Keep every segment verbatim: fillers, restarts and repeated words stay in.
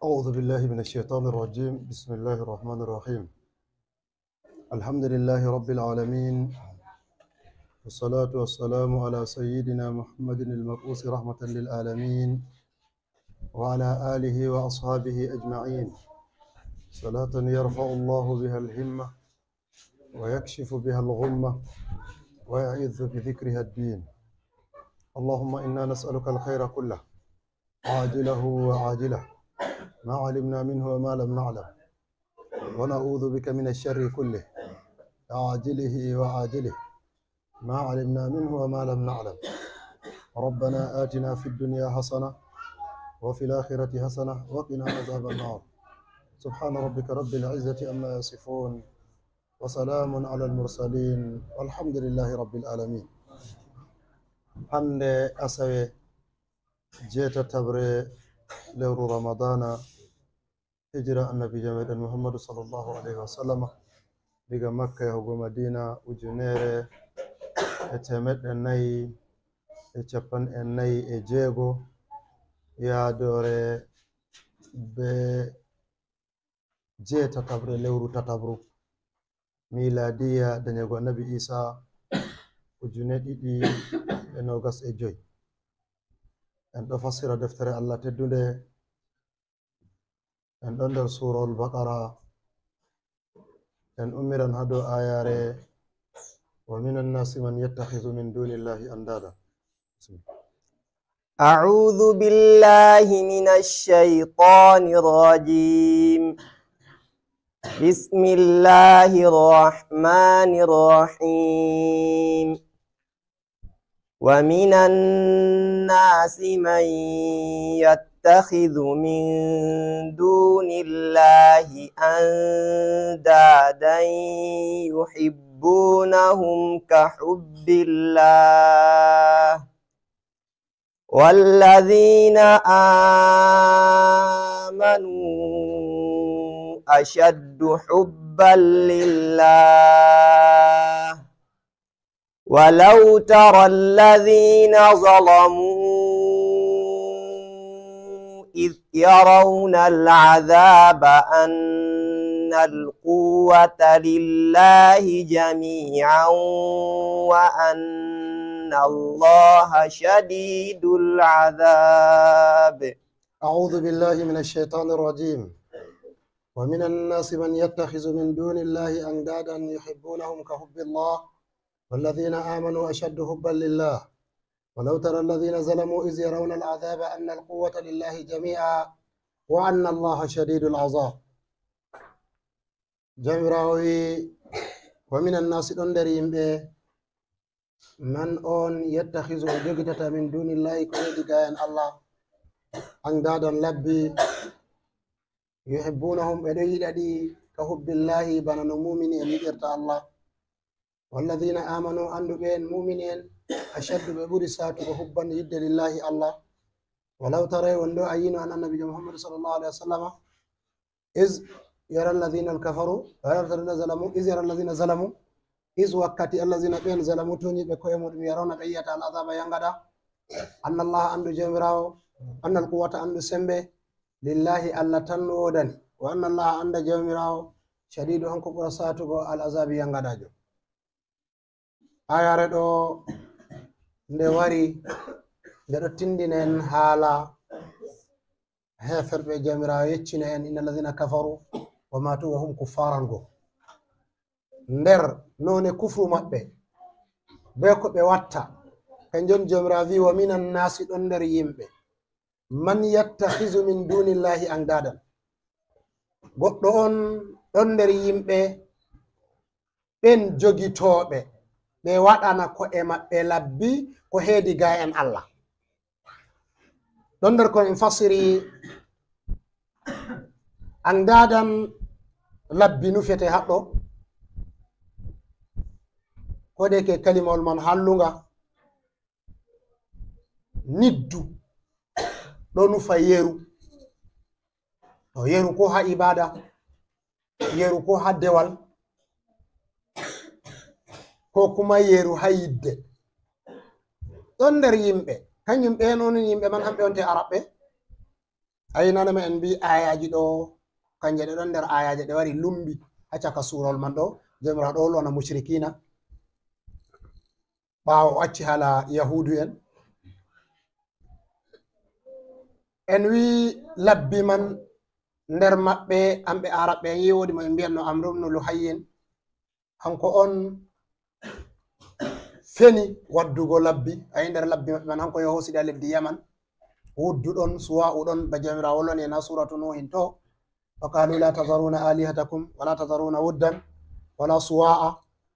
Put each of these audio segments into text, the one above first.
أعوذ بالله من الشيطان الرجيم. بسم الله الرحمن الرحيم. الحمد لله رب العالمين، والصلاة والسلام على سيدنا محمد المبعوث رحمة للعالمين، وعلى آله وأصحابه أجمعين. صلاة يرفع الله بها الهمة، ويكشف بها الغمة، ويعز بذكرها الدين. اللهم إنا نسألك الخير كله، عاجله وآجله، ما علمنا منه وما لم نعلم، ونعوذ بك من الشر كله، عاجله وآجله، ما علمنا منه وما لم نعلم. ربنا آتنا في الدنيا حسنة، وفي الآخرة حسنة، وقنا عذاب النار. سبحان ربك رب العزة عما يصفون، وسلام على المرسلين، والحمد لله رب العالمين. Hannde asawe, jeetataɓre lewru Ramadana, hijira Annabiijo meɗen Muhammadu sallallahu alayhi wa sallam, diga Makka yahugo Madina, ujunere e teemeɗɗe nayi e cappanɗe nayi e jeego, yaadoore be jeetataɓre lewru tataɓru miilaadiya, danyego Annabi Iisa, ujune ɗiɗi e noogas e joy. En ɗo fassira deftere Allah teddunde. En ɗon nder Suurawol Baqara. En ummiran haa dow aayaare, "Wa minan naasi man yattakhidhu min dunillahi andada." Bismillah. أعوذ بالله من الشيطان الرجيم. بسم الله الرحمن الرحيم. ومن الناس من يتخذ من دون الله أندادا يحبونهم كحب الله والذين آمنوا أشد حبا لله ولو ترى الذين ظلموا إذ يرون العذاب أن القوة لله جميعا وأن الله شديد العذاب. أعوذ بالله من الشيطان الرجيم. ومن الناس من يتخذ من دون الله أندادا يحبونهم كحب الله والذين آمنوا أشد حبا لله ولو ترى الذين ظلموا إذ يرون العذاب أن القوة لله جميعا وأن الله شديد العذاب. Jawmiraawo wi'i, "Wa minan naasi, ɗon nder yimɓe, man on yattakhizu, o jogitata, min dunillahi, ko heedi gaayen Allah, andaadan, labbi, yuhibbunahum, ɓe ɗon yiɗa ɗi, ka hubbillahi, bana no muumini en yiɗirta Allah. Walladhina amanu, anndu ɓeen muumini en, ashaddu, ɓe ɓuri saatugo, hubban, yidde, lillahi, Allah. Walaw taray, wonde a yiino an Annabiijo Muhammadu sallallahu alaihi wa sallama, iz yara alladhina kafaru, yara alladhina zalamu, iz yara alladhina zalamu, iz, wakkati, alladhina, ɓeen, zalamu, tooñi ɓe ko'e muɗum, yarawna, ɓe yi'ata, al azaba, yangada, anna Allah, anndu Jawmiraawo, anna al quwwata, anndu sembe, lillahi, Allah tan woodani, wa anna Allah, annda Jawmiraawo, shadidu, hanko ɓura saatugo, al azabi, yangadaajo." Ayaare ɗo nde wari, nde ɗo tindina en haala heeferɓe Jawmiraawo yeccina en, "Inna alladhina kafaru wa matu wa hum kuffaran" go. Nder noone kufru maɓɓe, be ko ɓe watta, kanjum Jawmiraawo wi'i, "Wa minan naasi, ɗon nder yimɓe, man yattakhizu min dunillahi andadan." Goɗɗo on ɗon nder yimɓe, ɓen jogitooɓe, ɓe waɗana ko'e maɓɓe labbi ko heedi ga'en Allah. Ɗon nder ko en fasiri andadan, labbi nufete haɗɗo, ko de ke kalimawol man hallunga, niddu, ɗo nufa yeru. To yeru ko ha ibada, yeru ko ha dewal, ko kuma yeru ha yidde. Ɗon nder yimɓe, kanjum ɓe non yimɓe man, hamɓe onte Arabɓe. Ayi, nane ma en mbi aayaaji ɗo, kanje ɗe ɗon nder aayaaje ɗe wari lumbi haa caka suurawol man ɗo, Joomiraawo ɗo wolwana mushrikina, ɓaawo o acci haala Yahuudu en. En wi labbi man nder maɓɓe, hamɓe Aaraɓɓe en, yi woodi mo en mbiyanno Amru ibnu Luhayyin. Hanko on feni waddugo labbi, ayi nder labbi maɓɓe man, hanko yo hoosidi haa leddi Yaman. Wuddu ɗon, Suwa'u ɗon, ba Joomiraawo wolwani en haa suuratu Nuuhin to. Wa qalu la tazaruna alihatakum, wa la tazaruna wuddan, wa la Suwa'a,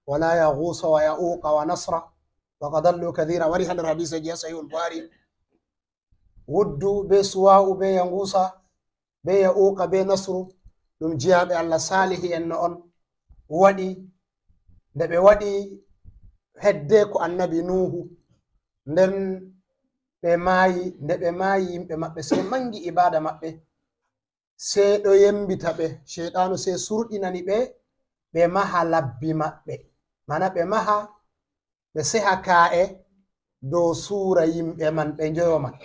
wa la Yaghusa wa Ya'uqa wa Nasra, wa qad dallu kathira. Wari haa nder hadiseeji haa Sahihul Bukhari. Wuddu be Suwa'u be Yangusa be Ya'uqa be Nasru, ɗum jiyaaɓe Allah saalihi en no on waɗi, nde ɓe waɗi hedde ko annabi Nuuhu, nden ɓe maayi. Nde ɓe maayi, yimɓe maɓɓe sey mangi ibaada maɓɓe, sey ɗo yembita ɓe, Ceyɗaanu sey surɗinani ɓe, ɓe maha labbi maɓɓe, mana ɓe maha, ɓe seha kaa'e dow suura yimɓe man, ɓe njoyo man.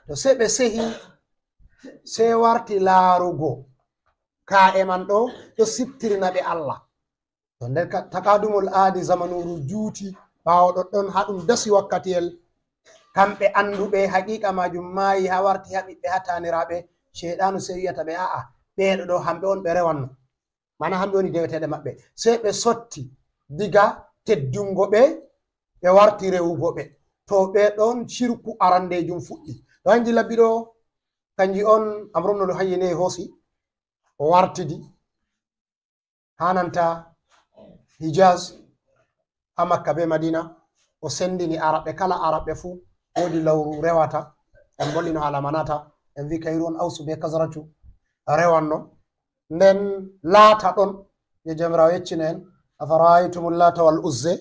To sey ɓe sehi, sey warti laarugo kaa'e man ɗo, ɗo siftirina ɓe Allah. To nder ka-, takaadumol aadi zamanuuru juuti, ɓaawo ɗoɗɗon haa ɗum dasi wakkatiyel, kamɓe annduɓe haqiiqa maajum maayi, haa warti haa ɓiɓɓe, haa taaniraaɓe, Ceyɗaanu sey wi'ata ɓe, "A'a, ɓeeɗo ɗo, hamɓe on ɓe rewanno." Mana hamɓe woni deweteeɗe maɓɓe. Sey ɓe sotti diga teddungo ɓe, ɓe warti rewugo ɓe. To ɓe ɗon cirku arandeejum fuɗɗi. To hanji labbi ɗo, kanji on Amru ibn Luhayyi ne hoosi, o wartidi haa nanta Hijaz, haa Makka be Madina, o sendini Araɓɓe, kala Araɓɓe fuu woodi lawru rewata. En mbolino haala manata, en vi kayru on Ausu be Kazraju rewanno. Nden Laata ɗon, je Joomiraawo yeccino en, "Afara'aytumul Lata wal Uzza,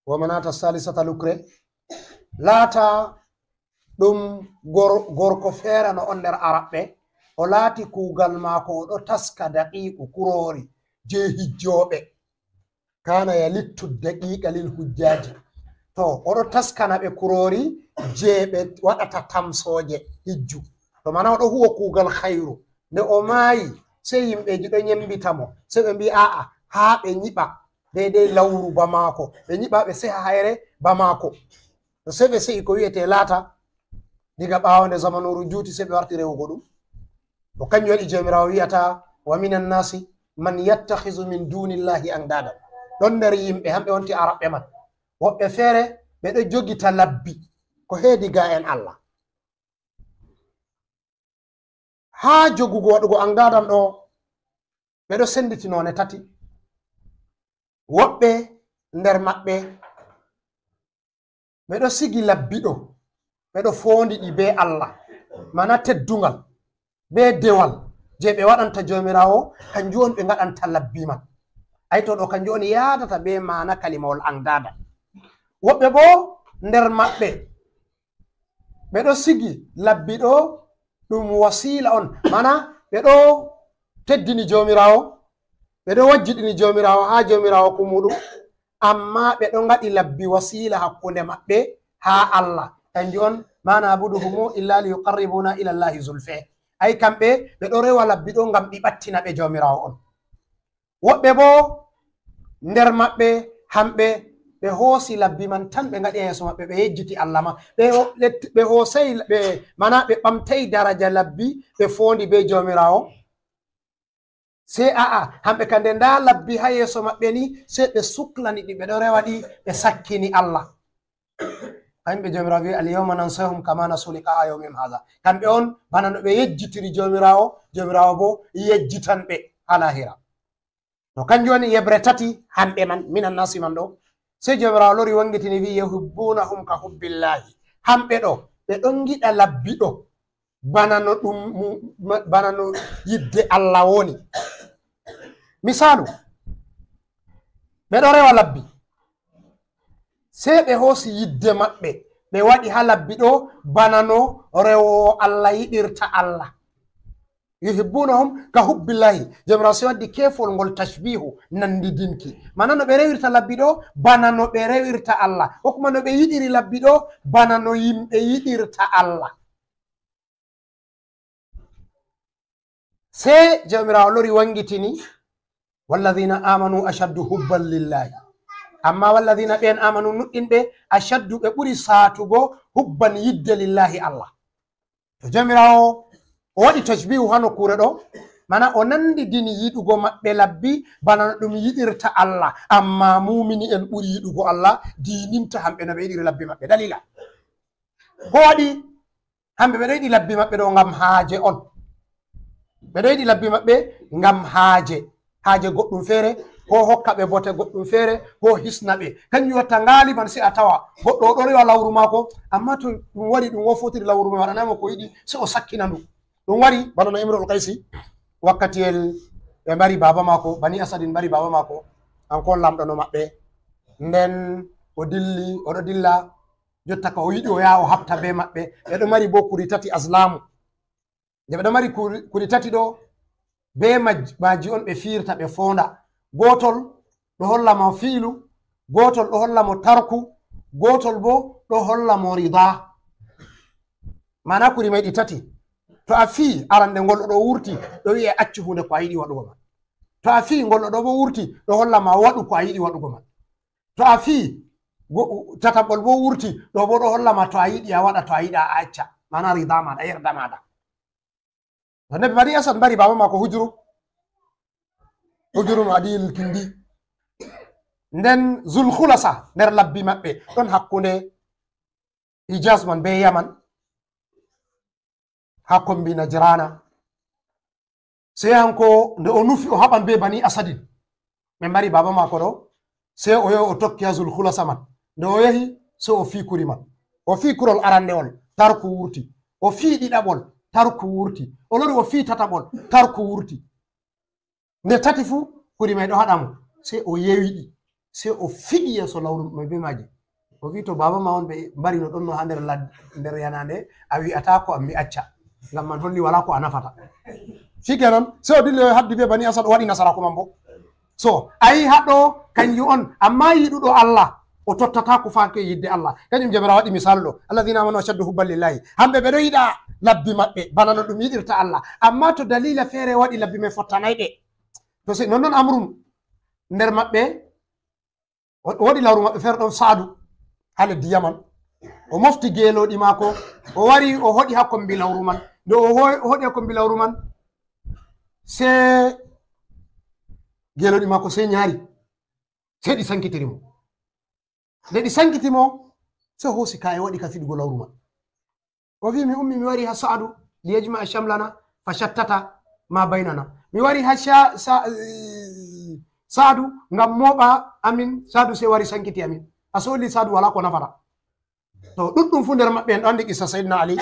wa manata salisata lukre." Laata ɗum gor-, gorko feere no on nder Araɓɓe, o laati kuugal maako, o ɗo taska daqiiqu, kuroori, je hijjooɓe. Kana yalittu daqiqa lil hujjaji. To, o ɗo taskana ɓe kuroori je ɓe waɗata tamsooje hijju. To, mana o ɗo huwa kuugal khayru. Nde o maayi, sey yimɓeji ɗo nyembita mo. Sey ɓe mbi, "A'a, haa ɓe nyiɓa deydey lawru ba maako. Ɓe nyiɓa, ɓe seha hayre ba maako." To, sey ɓe sehi ko wi'ete Laata, diga ɓaawo nde zamanuuru juuti, sey ɓe warti rewugo ɗum. Ko kanjum waɗi Joomiraawo wi'ata, "Wa minan nasi man yattakhizu min dunillahi andada." Ɗon nder yimɓe, hamɓe wonti Araɓɓe man, woɓɓe feere ɓe ɗo jogita labbi ko heedi ga'en Allah. Haa jogugo waɗugo andadan ɗo, ɓe ɗo senditi noone tati. Woɓɓe nder maɓɓe ɓe ɗo sigi labbi ɗo, ɓe ɗo foondi ɗi be Allah, mana teddungal, be dewal je ɓe waɗanta Joomiraawo, kanjum on ɓe ngaɗanta labbi man. Ay to ɗo kanjum on yaadata be maana kalimawol andada. Woɓɓe bo nder maɓɓe ɓe ɗo sigi labbi ɗo ɗum wasiila on, mana ɓe ɗo teddini Joomiraawo, ɓe ɗo wajjidini Joomiraawo haa Joomiraawo ko muɗum, amma ɓe ɗo ngaɗi labbi wasiila hakkunde maɓɓe haa Allah. Kanjum on, "Ma na'buduhum illa li yuqarribuna ila Allahi zulfe." Ay kamɓe, ɓe ɗo rewa labbi ɗo ngam ɗi ɓattina ɓe Joomiraawo on. Woɓɓe boo nder maɓɓe, hamɓe, ɓe hoosi labbi man tan, ɓe ngaɗi haa yeeso maɓɓe, ɓe yejjiti Allah ma. Ɓe o-, ɓe, ɓe hoosay, ɓe, mana ɓe ɓamtay daraja labbi, ɓe foondi bee Joomiraawo. Sey a'a, hamɓe kande ndaa labbi haa yeeso maɓɓe ni, sey ɓe suklani ɗi, ɓe ɗo rewa ɗi, ɓe sakkini Allah. Kamɓe Joomiraawo wi'i, "Al yawma nansahum kama nasu liqa'a yawmihim hadha." Kamɓe on, bana no ɓe yejjitiri Joomiraawo, Joomiraawo boo yejjitan ɓe haa laahira. To kanjum woni yeɓre tati hamɓe man, minan nasi man ɗo. Sey Joomiraawo lori wangitini wi'i, "Yuhibbunahum ka hubbillahi." Hamɓe ɗo, ɓe ɗon ngiɗa labbi ɗo. Bana no ɗum, mu-, ma-, bana no yidde Allah woni. Misaalu, ɓe ɗo rewa labbi. Sey ɓe hoosi yidde maɓɓe, ɓe waɗi haa labbi ɗo bana no rewoowo Allah yiɗirta Allah. "Yuhibbunahum ka hubbillahi." Joomiraawo sey waddi keefol ngol tashbihu, nandidinki. Mana no ɓe rewirta labbi ɗo bana no ɓe rewirta Allah. Ko kuma no ɓe yiɗiri labbi ɗo bana no yimɓe yiɗirta Allah. Sey Jawmiraawo lori wangitini, "Walladhina amanu ashaddu hubban lillahi." Amma walladhina, ɓen amanu, nuɗɗinɓe, ashaddu, ɓe ɓuri saatugo, hubban, yidde, lillahi, Allah. To Jawmiraawo o waɗi tashbihu haa nokkuure ɗo, mana o nandidini yiɗugo maɓɓe labbi bana no ɗum yiɗirta Allah, amma muumini en ɓuri yiɗugo Allah, diininta hamɓe no ɓe yiɗiri labbi maɓɓe. Dalila? Ko waɗi? Hamɓe ɓe ɗo yiɗi labbi maɓɓe ɗo ngam haaje on. Ɓe ɗo yiɗi labbi maɓɓe ngam haaje. Haaje goɗɗum feere, ko hokka ɓe bote goɗɗum feere, ko hisna ɓe. Kanjum watta ngaaliban sey a tawa goɗɗo o ɗo rewa lawru maako, amma to ɗum wari ɗum wofotiri lawru mai waɗanay mo ko yiɗi, sey o sakkina ndu. Ɗum wari bana no Imrul Qaisi, wakkatiyel ɓe mbari baaba maako, Bani Asadin mbari baaba maako, kanko on lamɗo no maɓɓe. Nden o dilli, o ɗo dilla, jotta ka o yiɗi o yaha o habta be maɓɓe. Ɓe ɗo mari bo kuri tati azlamu. Nde ɓe ɗo mari kuri, kuri tati ɗo, be maj-, maaji on ɓe fiirta, ɓe foonda. Gootol ɗo holla mo fiilu, gootol ɗo holla mo tarku, gootol bo ɗo holla mo rida. Maana kuri mai ɗi tati. To a fii arande ngol ɗo wurti, ɗo wi'e accu huunde ko a yiɗi waɗugo man. To a fii ngol ɗo bo wurti, ɗo holla ma waɗu ko a yiɗi waɗugo man. To a fii go-, tataɓol bo wurti, ɗo bo ɗo holla ma to a yiɗi a waɗa, to a yiɗa a acca. Maana rida maɗa, yerda maɗa. Annabi Bani Asad mbari baaba maako Hujru. Hujru no Adiyil Kindi. Nden Zul Khulasa nder labbi maɓɓe ɗon hakkunde Hijaz man be Yaman, haa kombi Najrana. Sey hanko nde o nufi o haɓan be Bani Asadin. Ɓe mbari baaba maako ɗo, sey o yahi o tokki haa Zul Khulasa man. Nde o yahi, sey o fii kuri man. O fii kurol arande'ol, tarku wurti. O fii ɗiɗaɓol, tarku wurti. O lori o fii tataɓol, tarku wurti. Nde tati fu, kuri mai ɗo haɗa mo. Sey o yewi ɗi. Sey o fiɗi yeeso lawru mai be maaji. O vi to baaba ma on ɓe mbari no ɗon no haa nder lad-, nder yanaande, a wi'ataako am mi acca. Ngam man holli wala ko a nafata. Shikenan, sey o dilli o haddi be Bani Asad, o waɗi nasaraku man bo. So, ayi haɗo kanjum on, amma yiɗuɗo Allah, o tottataako faake yidde Allah. Kanjum Jawmiraawo waɗi misaalu ɗo. "Alladhina amanu ashaddu hubban lillahi." Hamɓe ɓe ɗo yiɗa labbi maɓɓe, bana no ɗum yiɗirta Allah. Amma to dalila feere waɗi labbi mai fottanay ɓe. To sey nonnon amrun nder maɓɓe, o, o waɗi lawru maɓɓe feere ɗon Sa'adu haa leddi Yaman. O mofti geelooɗi maako, o wari o hoɗi haa kombi lawru man. Nde o ho-, o hoɗi haa kombi lawru man, sey geelooɗi maako sey nyaari. Sey ɗi sankitiri mo. Nde ɗi sankiti mo, sey hoosi ka'e waɗi ka fiɗugo lawru man. O vi, "Mi ummi mi wari haa Sa'adu, li yajma'a shamlana, fa shattata ma bainana." Mi wari haa Sha-, Sa-, eh, Sa'adu ngam mooɓa amin, Sa'adu sey wari sankiti amin. A soli Sa'adu wala ko nafata. To ɗuɗɗum fu nder maɓɓe en ɗo andi qissa Sayyidina Ali,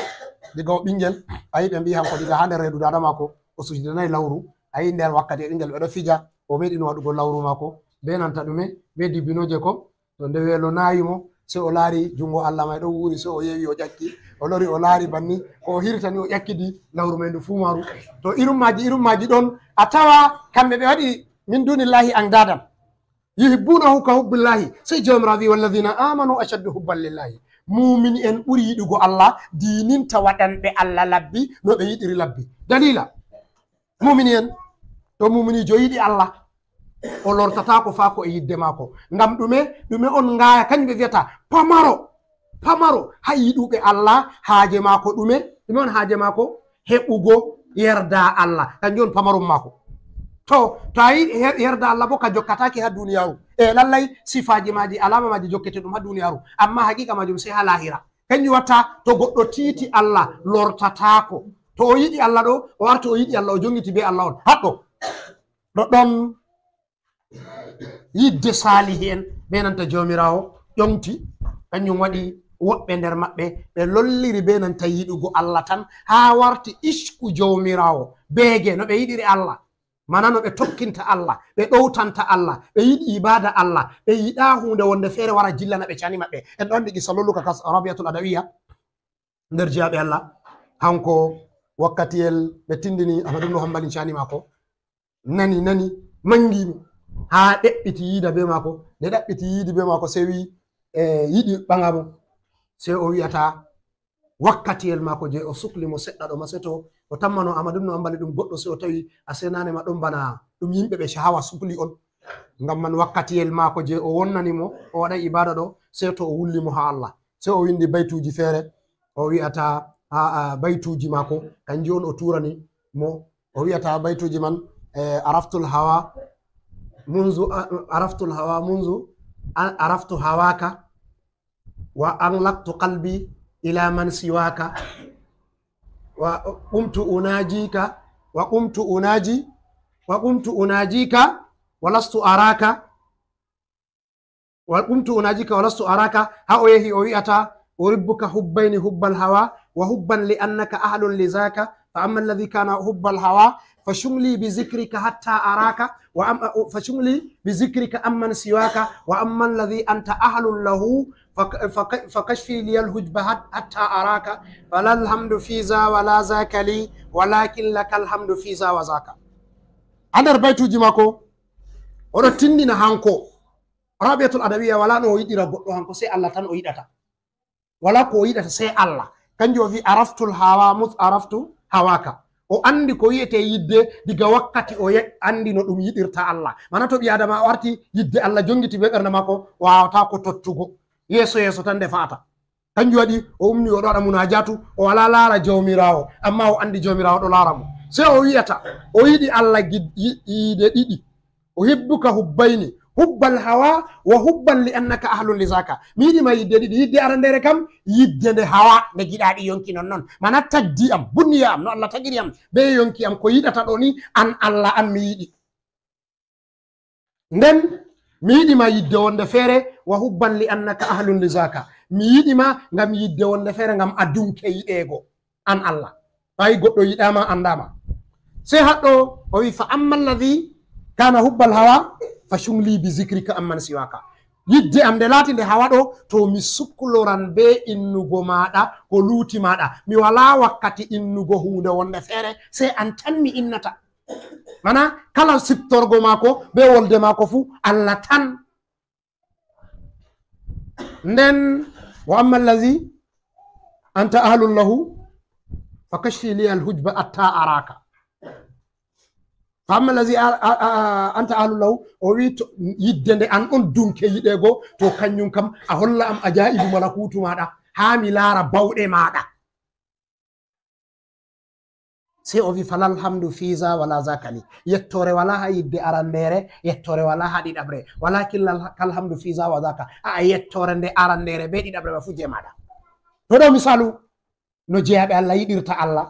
diga o ɓingel, ayi ɓe mbi hanko diga haa nder reedu daada maako, o sujidanai lawru, ayi nder wakkati e ɓingel ɓe ɗo fija, o meɗino waɗugo lawru maako, be nanta ɗume, be dibinooje ko, to nde weelo naawi mo, sey o laari jungo Allah mai ɗo wuuri, sey o yewi o ƴakki, o lori o laari banni, ko o hirtani o ƴakkidi lawru mai ndu fuu maaru. To irum maaji, irum maaji ɗon, a tawa kamɓe ɓe waɗi min dunillahi andadan. "Yuhibbunahu ka hubbillahi." Sey Jawmiraawo wi, "Walladhina amanu ashaddu hubban lillahi." Muumini en ɓuri yiɗugo Allah, diininta waɗanɓe Allah labbi no ɓe yiɗiri labbi. Dalila? Muumini en, to muuminiijo yiɗi Allah, o lortataako faako e yidde maako. Ngam ɗume? Ɗume on ngaaya? Kanjum ɓe vi'ata pamaro, pamaro haa yiɗuɓe Allah, haaje maako ɗume? Ɗume on haaje maako? Heɓugo yerda Allah. Kanjum on pamaron maako. To, to a yiɗi her-, yerda Allah bo ka jokkataake haa duniyaaru. E lallay, sifaaji maaji, alaama maaji jokkete ɗum haa duniyaaru. Amma haqiqa maajum sey haa laahira. Kanjum watta to goɗɗo tiiti Allah, lortataako. To o yiɗi Allah ɗo, o warti o yiɗi Allah, o jongiti be Allah on. Haɗɗo. Ɗoɗɗon yidde saalihi en be nanta Jawmiraawo ƴoŋti, kanjum waɗi woɓɓe nder maɓɓe ɓe lolliri be nanta yiɗugo Allah tan, haa warti ishku Jawmiraawo beege no ɓe yiɗiri Allah, mana no ɓe tokkinta Allah, ɓe ɗowtanta Allah, ɓe yiɗi ibaada Allah, ɓe yiɗa huunde wonde feere wara jillana ɓe cani maɓɓe. En ɗo andi qissa lolluka kas Rabi'atul Adawiya nder jiyaaɓe Allah, hanko wakkatiyel ɓe tindini Ahmadu ibnu Hanbalin cani maako, nani, nani, mangi mo, haa ɗeɓɓiti yiida be maako. Nde ɗaɓɓiti yiidi be maako, sey wi, e, yiɗi ɓaŋa mo. Sey o wi'ata wakkatiyel maako je o sukli mo seɗɗa ɗo ma, sey to O tammano ama ɗum no ambali ɗum goɗɗo, si o tawi a senanema ɗon bana ɗum yimɓe ɓe shahawa supli on. Ngam man wakkatiyel maako je o wonnani mo, o waɗa ibada ɗo, sey to o wulli mo ha Allah. Sey o windi baytuji feere, o wi'ata ha, a, baytuji maako, kanji on o turani mo. O wi'ata baytuji man, eh, "Araftul hawa munzu, a, araftul hawa munzu, a, araftu hawaka, wa anlaqtu qalbi ila man siwaka, wa qumtu unajika, wa qumtu unaji, wa qumtu unajika, wa lastu araka." "Wa qumtu unajika wa lastu araka." Ha o yehi o wi'ata, "Uribbuka hubbayni hubbal hawa, wa hubban li annaka ahlun li zaka, fa amma alladhi kana hubbal hawa, fa shumli bi zikrika hatta araka, wa am, fa shumli bi zikrika amman siwaka, wa amma alladhi anta ahlun lahu, fa, fa, fa kashfi liyal hujba hat-, hatta araka, fala alhamdu fi za wa la zaka li, walakin lakal hamdu fi za wa zaka." Ha nder baytuji mako, oɗo tindina hanko, Rabiatul Adawiya wala no o yiɗira goɗɗo hanko, sey Allah tan o yiɗata. Wala ko o yiɗata sey Allah. Kanjum o wi, "Araftul hawa mus araftu hawaka." O andi ko wi'ete yidde diga wakkati o ye-, andi no ɗum yiɗirta Allah. Mana to ɓi Adama o arti yidde Allah jongiti be ɓernde mako, o wawata ko tottugo. Yeso yeso tan nde fa'ata. Kanjum waɗi o ummi o ɗo waɗa munajatu, o wala laara Jawmiraawo, amma o andi Jawmiraawo ɗo laara mo. Sey o wi'ata, o yiɗi Allah gid-, yi-, yiide ɗiɗi. "Uhibbuka hubbayni, hubbal hawa wa hubban li annaka ahlun li zaka." Mi yiɗi ma yidde ɗiɗi, yidde arandere kam, yidde nde hawa, nde giɗaɗi yonki non non. Mana tagdi am, bunniya am, no Allah tagiri am, be yonki am, ko yiɗata ɗo ni, an Allah an mi yiɗi. Nden mi yiɗi ma yidde wonde feere, wa hubban li annaka ahlun li zaka. Mi yiɗi ma ngam yidde wonde feere, ngam a dunke yiɗeego, an Allah. Tawi goɗɗo yiɗama, andama. Sey haɗɗo o wi, "Fa amma alladhi kana hubbal hawa, fa shumli bi zikrika amman siwaka." Yidde am nde laati nde hawa ɗo, to mi sukloran be innugo maɗa ko luuti maɗa. Mi wala wakkati innugo hunde wonde feere, sey an tan mi innata. Mana kala siftorgo mako be wolde mako fu Allah tan. Nden, "Wa amma allazi anta ahlun lahu, fa kashfi li al hujba atta araka." "Fa amma allazi a, a, a, anta ahlun lahu," o wi, to, yidde nde an on dunke yiɗego, to kanjum kam a holla am ajaibu malakutu maɗa, ha mi laara bauɗe maɗa. Sey o wi, "Falal hamdu fi za wala zaka li." Yettore wala ha yidde arandere, yettore wala ha ɗiɗaɓre. Walakin lal, kal hamdu fi za wa zaka. A, a yettore nde arandere be ɗiɗaɓre ma fu je maɗa. To ɗo misalu, no jeyaɓe Allah yiɗirta Allah.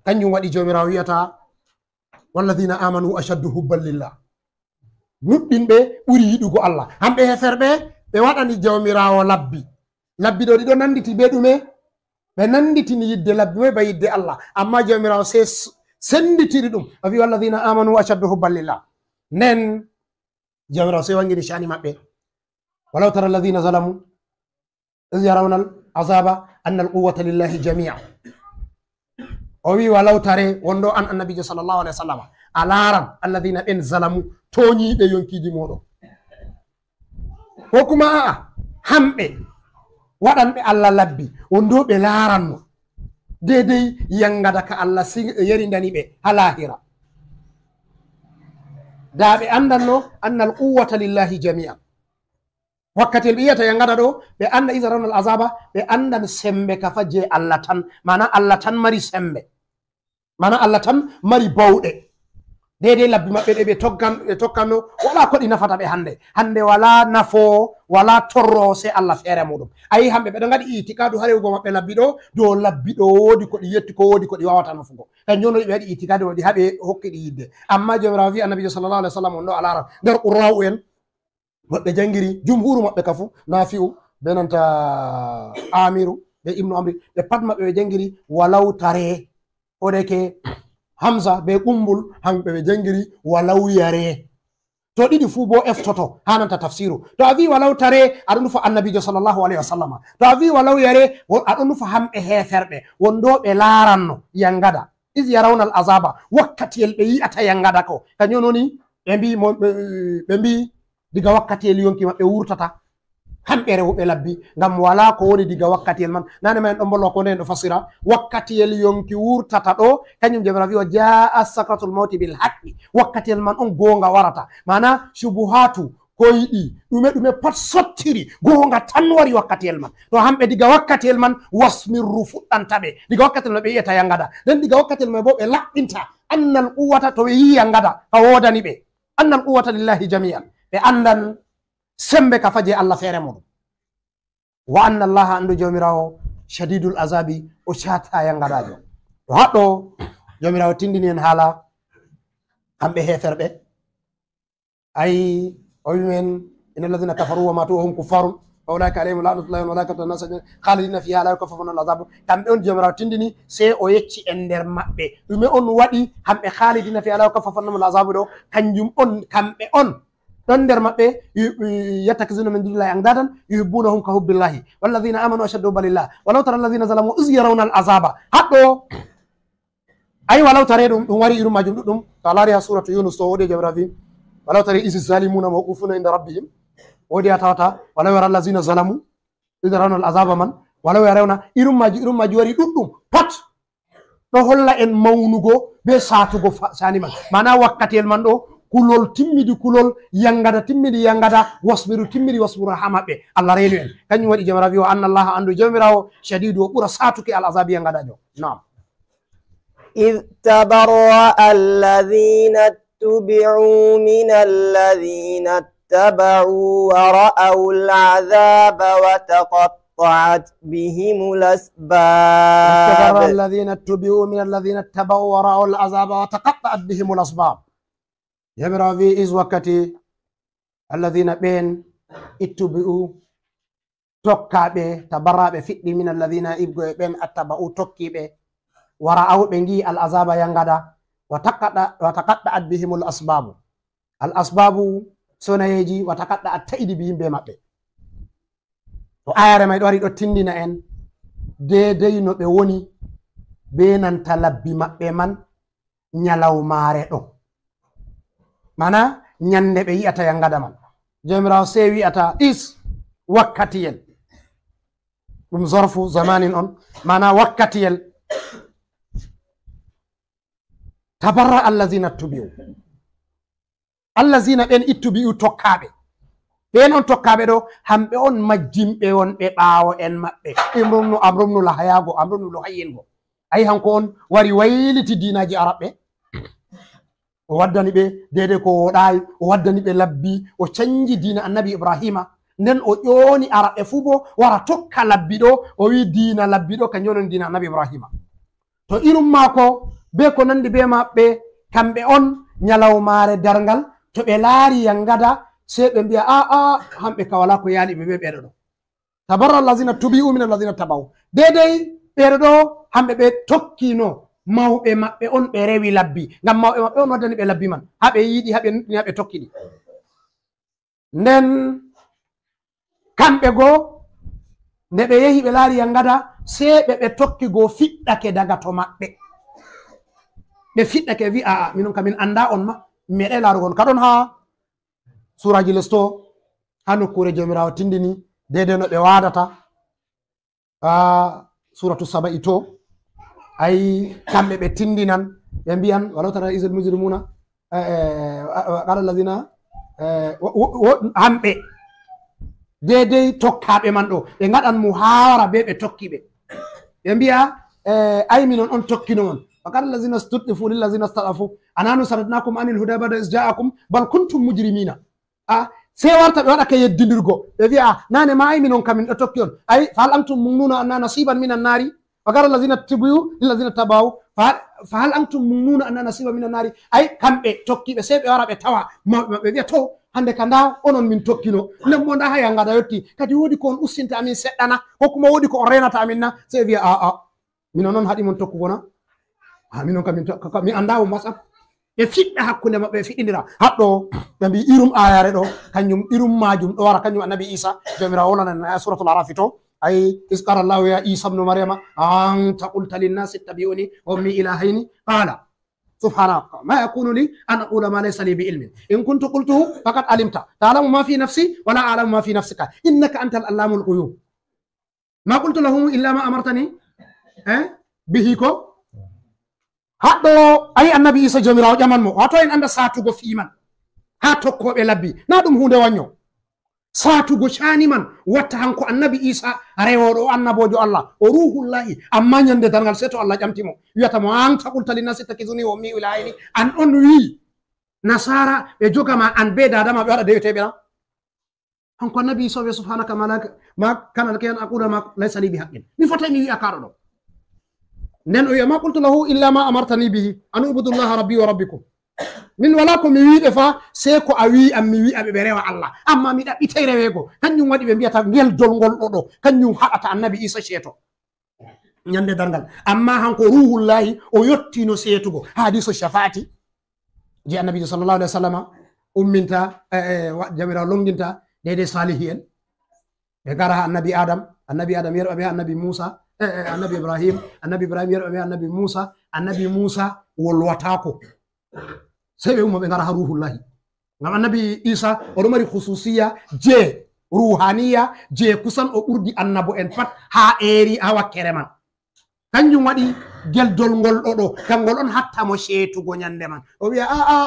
Kanjum waɗi Jawmiraawo wi'ata, "Walladhina amanu ashaddu hubban lillah." Nuɗɗinɓe ɓuri yiɗugo Allah. Hamɓe heferɓe, ɓe waɗani Jawmiraawo labbi. Labbi ɗo ɗiɗo nanditi be ɗume? Ɓe nanditini yidde labbi moy ba yidde Allah. Amma Jawmiraawo sey s-, senditiri ɗum. O wi, "Walladhina amanu ashaddu hubban lillah." Nden Jawmiraawo sey wangini sha'ani maɓɓe. "Walaw tara alladhina zalamu iz yarawna al-azaba anna al-quwwata lillahi jami'a." O wi, "Walaw tare," wondo an annabijo sallallahu alaihi wasallam, a laran alladhina ɓen zalamu, toñiɓe yonkiji moɗon. Ko kuma a'a, hamɓe waɗanɓe Allah labbi, wondo ɓe laranno. Dedei yangada ka Allah si-, yerindani ɓe ha lahira. Da ɓe andanno anna al quwwata lillahi jami'an. Wakkati ɓe yi'ata yangada ɗo, ɓe anda iza rawnal azaba, ɓe andan sembe ka fa je Allah tan. Mana Allah tan mari sembe. Mana Allah tan mari bauɗe. Dedei labbi maɓɓe ɗe ɓe tokkan-, ɓe tokkanno, wala ko ɗi nafata ɓe hande. Hande wala nafo, wala torro, sey Allah feere muɗum. Ayi hamɓe, ɓe ɗo ngaɗi itikadu ha rewugo maɓɓe labbi ɗo, dow labbi ɗo wodi ko ɗi yetti, ko wodi ko ɗi wawata nafugo. Kanjum on ɓe waɗi itikadi waɗi ha ɓe hokki ɗi yidde. Amma Jawmiraawo wi annabijo sallallahu alaihi wasallam on ɗo a laran nder qurra'u en, maɓɓe jangiri, jumhuru maɓɓe ka fu, Nafi'u, be nanta Amiru, be Ibnu Amri, ɓe pat maɓɓe ɓe jangiri walaw tare. Odeke Hamza be Qumbul, hamɓe ɓe jangiri walaw yare. To ɗiɗi fu bo eftoto, ha nanta tafsiru. To a vi walaw tare, aɗo nufa annabijo sallallahu alaihi wasallama. To a vi walaw yare, wo-, aɗo nufa hamɓe heferɓe. Wondo ɓe laranno yangada. Iz yarawna al azaba, wakkatiyel ɓe yi'ata yangada ko. Kanjum woni ɓe mbi mo, ɓe, ɓe mbi diga wakkatiyel yonki maɓɓe wurtata. Kamɓe rewɓe labbi, ngam walaa ko woni diga wakkatiyel man. Nane ma en ɗon mbolwa ko nden ɗo fasira. Wakkatiyel yonki wurtata ɗo, kanjum Jawmiraawo wi, "Wa jaa sakratul mawti bil haqqi." Wakkatiyel man on goonga warata. Maana, shubuhatu, koyɗi, ɗume ɗume pat sottiri, goonga tan wari wakkatiyel man. To hamɓe diga wakkatiyel man, wasmirru fuɗɗanta ɓe. Diga wakkatiyel man ɓe yi'ata yangada. Nden diga wakkatiyel man bo ɓe laɓɓinta. Annal quwwata to ɓe yi'i yangada, ka woodani ɓe. Annal quwwata lillahi jami'an. Ɓe andan sembe ka faje Allah feere muɗum. Wa anna Allaha, anndu Jawmiraawo, shadidul azabi, o caata yangadajo. To haɗɗo, Jawmiraawo tindini en haala kamɓe heeferɓe. Ay, o wi men, "Inna alladhina kafaru wa matu wa hum kuffarun, fa ulaika alayhim la'natullahi wal malaikati wan nas ajma'in, khalidina fiha la yukaffafu anhum al azab." Kamɓe on Jawmiraawo tindini, sey o yecci en nder maɓɓe. Ɗume on waɗi, hamɓe khalidina fiha la yukaffafu anhum al azab ɗo, kanjum on, kamɓe on. Ɗon nder maɓɓe, yu-, yu-, yattakizuna min dunillahi andadan, yuhibbunahum ka hubbillahi, walladhina amanu ashaddu hubban lillah, walaw tara alladhina zalamu iz yarawna al azaba. Haɗɗo, ay, walaw tare ɗum, ɗum wari irum majum ɗuɗɗum. To a laari ha suratu Yunus to, woodi Jawmiraawo vi, "Walaw tare izi zalimuna mawqufuna inda rabbihim." Woodi a tawata, "Walaw yara allazina zalamu izi yarawna al azaba man." Walaw yarawna, irum maji, irum maji wari ɗuɗɗum. Pat ɗo holla en mawnugo be saatugo fa-, sani man. Maana wakkatiyel man ɗo, kulol timmidi kulol, yangada timmidi yangada, wasmiru timmidi wasmura ha maɓɓe. Allah reenu en. Kanjum waɗi Jawmiraawo wi, "Wa anna Allaha, anndu Jawmiraawo, shadidu, o ɓura saatuki al azabi yangadajo." Naam. إذ تبرأ الذين اتبعوا من الذين اتبعوا ورأوا العذاب وتقطعت بهم الأسباب. استبرأ الذين اتبعوا من الذين اتبعوا ورأوا العذاب وتقطعت بهم الأسباب. Jawmiraawo wi, is wakkati, alladhina, ɓen, ittubi'u, tokkaaɓe, tabarraɓe fiɗɗi, min alladhina, ibgo e ɓen, attaba'u, tokkiiɓe, wa ra'aw, ɓe ngi'i, al azaba, yangada, wa taqaɗa-, wa taqaɗɗa'at bihimul asbabu. Al asbabu, sonayeeji, wa taqaɗɗa'at, taƴidi, bihim, be maɓɓe. To ayare may ɗo wari ɗo tindina en, deedey no ɓe woni be nanta labbi maɓɓe man, nyalawmaare ɗo. Mana, nyande ɓe yi'ata yangada man. Jawmiraawo sey wi'ata is wakkatiyel. Ɗum zorfu zamanin on. Mana wakkatiyel. Tabarra allazina tubi'u. Allazina ɓen ittubi'u tokkaaɓe. Ɓen on tokkaaɓe ɗo, hamɓe on majjimɓe wonɓe ɓaawo en maɓɓe. Imrumnu, Amrumnu Lahayaago, Amrumnu Luhayyingo. Ayi hanko on wari wayliti diinaaji Araɓɓe. O waddani ɓe deede ko wooɗaay, o waddani ɓe labbi, o canji diina Annabi Ibrahima. Nden o ƴooni Araɓɓe fuu bo wara tokka labbi ɗo, o wi diina labbi ɗo, kanjum woni diina Annabi Ibrahima. To irum maako, be ko nandi be maɓɓe, kamɓe on nyalawmaare darngal, to ɓe laari yangada, sey ɓe mbi'a, "Aa, aa, hamɓe ka walaa ko yaali ɓe be ɓeɗo ɗo." Tabarra allazina tubi'u min allazina taba'u. Deedey ɓeɗo ɗo, hamɓe ɓe tokkino mawɓe maɓɓe on, ɓe rewi labbi. Ngam mawɓe maɓɓe on waddani ɓe labbi man. Haa ɓe yiɗi, haa ɓe nuɗɗini, haa ɓe tokki ɗi. Nden kamɓe goo, nde ɓe yehi ɓe laari yangada, sey ɓe, ɓe tokki goo fiɗɗake daga to maɓɓe. Ɓe fiɗɗake wi, "Aa, minon kam min anndaa on ma, min meeɗay laarugo on." Ka ɗon haa suuraaji les to, haa nokkuure Jawmiraawo tindini, deydey no ɓe waadata. Haa suuratu Saba'i to, ay, kamɓe ɓe tindinan, ɓe mbi'an, "Walaw tara izil mujrimuna, eh, eh, wa-, wa-, qala allazina," eh, wo-, wo-, wo-, hamɓe, deydey tokkaaɓe man ɗo, ɓe ngaɗan muhaawara be ɓe tokki ɓe. Ɓe mbi'a, eh, "Ay, minon on tokkino on." "Wa qala allazina stud'ifu lil lazina stad'afu, anahnu saddadnakum anil huda ba'da iz ja'akum, bal kuntum mujrimina." A, sey warta ɓe waɗa ka yeddindirgo. Ɓe wi'a, "Nane ma ay minon kam min ɗo tokki on. Ay, fa hal antum mugnuna anna nasiban minan nari?" Wa qala allazina tubi'u lil lazina taba'u, fa hal, fa hal antum mugnuna anna nasiban minan nari? Ay, kamɓe tokkiiɓe, sey ɓe wara ɓe tawa mawɓe maɓɓe, ɓe wi'a, "To, hande ka ndaa onon min tokkino. Nden bo ndaa haa yangada yotti. Kadi woodi ko on ustinta amin seɗɗa na? Ko kuma woodi ko on reenata amin na?" Sey ɓe wi'a, "Aa, aa. Minon non haɗi mon tokkugo na? Haa, minon kam min to-, ka, ka, mi anndaa on mas'ala." Ɓe fiɗɗa hakkunde maɓɓe, ɓe fiɗɗindira. Haɗɗo, ɓe mbi irum ayare ɗo, kanjum irum maajum ɗo wara, kanjum Annabi Isa, Jawmiraawo wolwanan en haa Suratul Arafi to. Ay, "Iz qala Allahu ya Isa ibnu Maryama, anta qulta linnasi ittabi'uni wa ummi ilahayni?" Qala, سبحانك، ما يكون لي أن أقول ما ليس لي بعلم، إن كنت قلته فقد علمت، تعلم ما في نفسي ولا أعلم ما في نفسك، إنك أنت العلام الغيوب. ما قلت لهم إلا ما أمرتني، eh, به ko. Haɗɗo, ayi, Annabi Isa, Joomiraawo ƴaman mo, wato en annda saatugo fii man haa tokkooɓe labbi, na ɗum huunde wannyo. Saatugo caani man watta hanko Annabi Isa rewooɗo, o annaboojo Allah, o Ruuhullaahi, amma nyannde darngal sey to Allah ƴamti mo, wi'ata mo, "A anta qulta linnasi ittakhizuni wa ummi ilaahayni?" An on wi'i Nasaara ɓe joga ma an bee daada ma ɓe waɗa deweteeɓe na? Hanko Annabi Isa o wi'a, "Subhanaka ma laka, ma kana laka an aqula ma laysa li bi haqqin." Mi fotaay mi wi'a kaaɗo ɗo. Nden o wi'a, "Ma qultu lahu illa ma amartani bihi, an ubudu Allaha rabbi wa rabbikum." Min walaa ko mi wi'i ɓe fa, sey ko a wi'i am mi wi'a ɓe, ɓe rewa Allah. Amma mi ɗaɓɓitay reweego. Kanjum waɗi ɓe mbi'ata ngel dolngol ɗo ɗo, kanjum haɗata Annabi Isa ceeto nyannde darngal. Amma hanko Ruuhullaahi o yottino seetugo. Hadiisu shafaati je Annabiijo sallallahu alaihi wasallama umminta, eh, eh, wa-, Jawmiraawo lonnginta deydey saalihi'en. Ɓe ngara haa Annabi Adam, Annabi Adam yerɓa ɓe haa Annabi Muusa, eh, eh, Annabi Ibrahim, Annabi Ibrahim yerɓa ɓe haa Annabi Muusa, Annabi Muusa wolwataako. Sey ɓe umma ɓe ngara haa Ruuhullaahi. Ngam Annabi Isa o ɗo mari khususiya je ruuhaniya je kusan o ɓurdi annabo'en pat haa eeri, haa wakkere man. Kanjum waɗi gel dolngol ɗo ɗo, kangol on hatta mo ceetugo nyannde man. O wi'a, "Aa'a,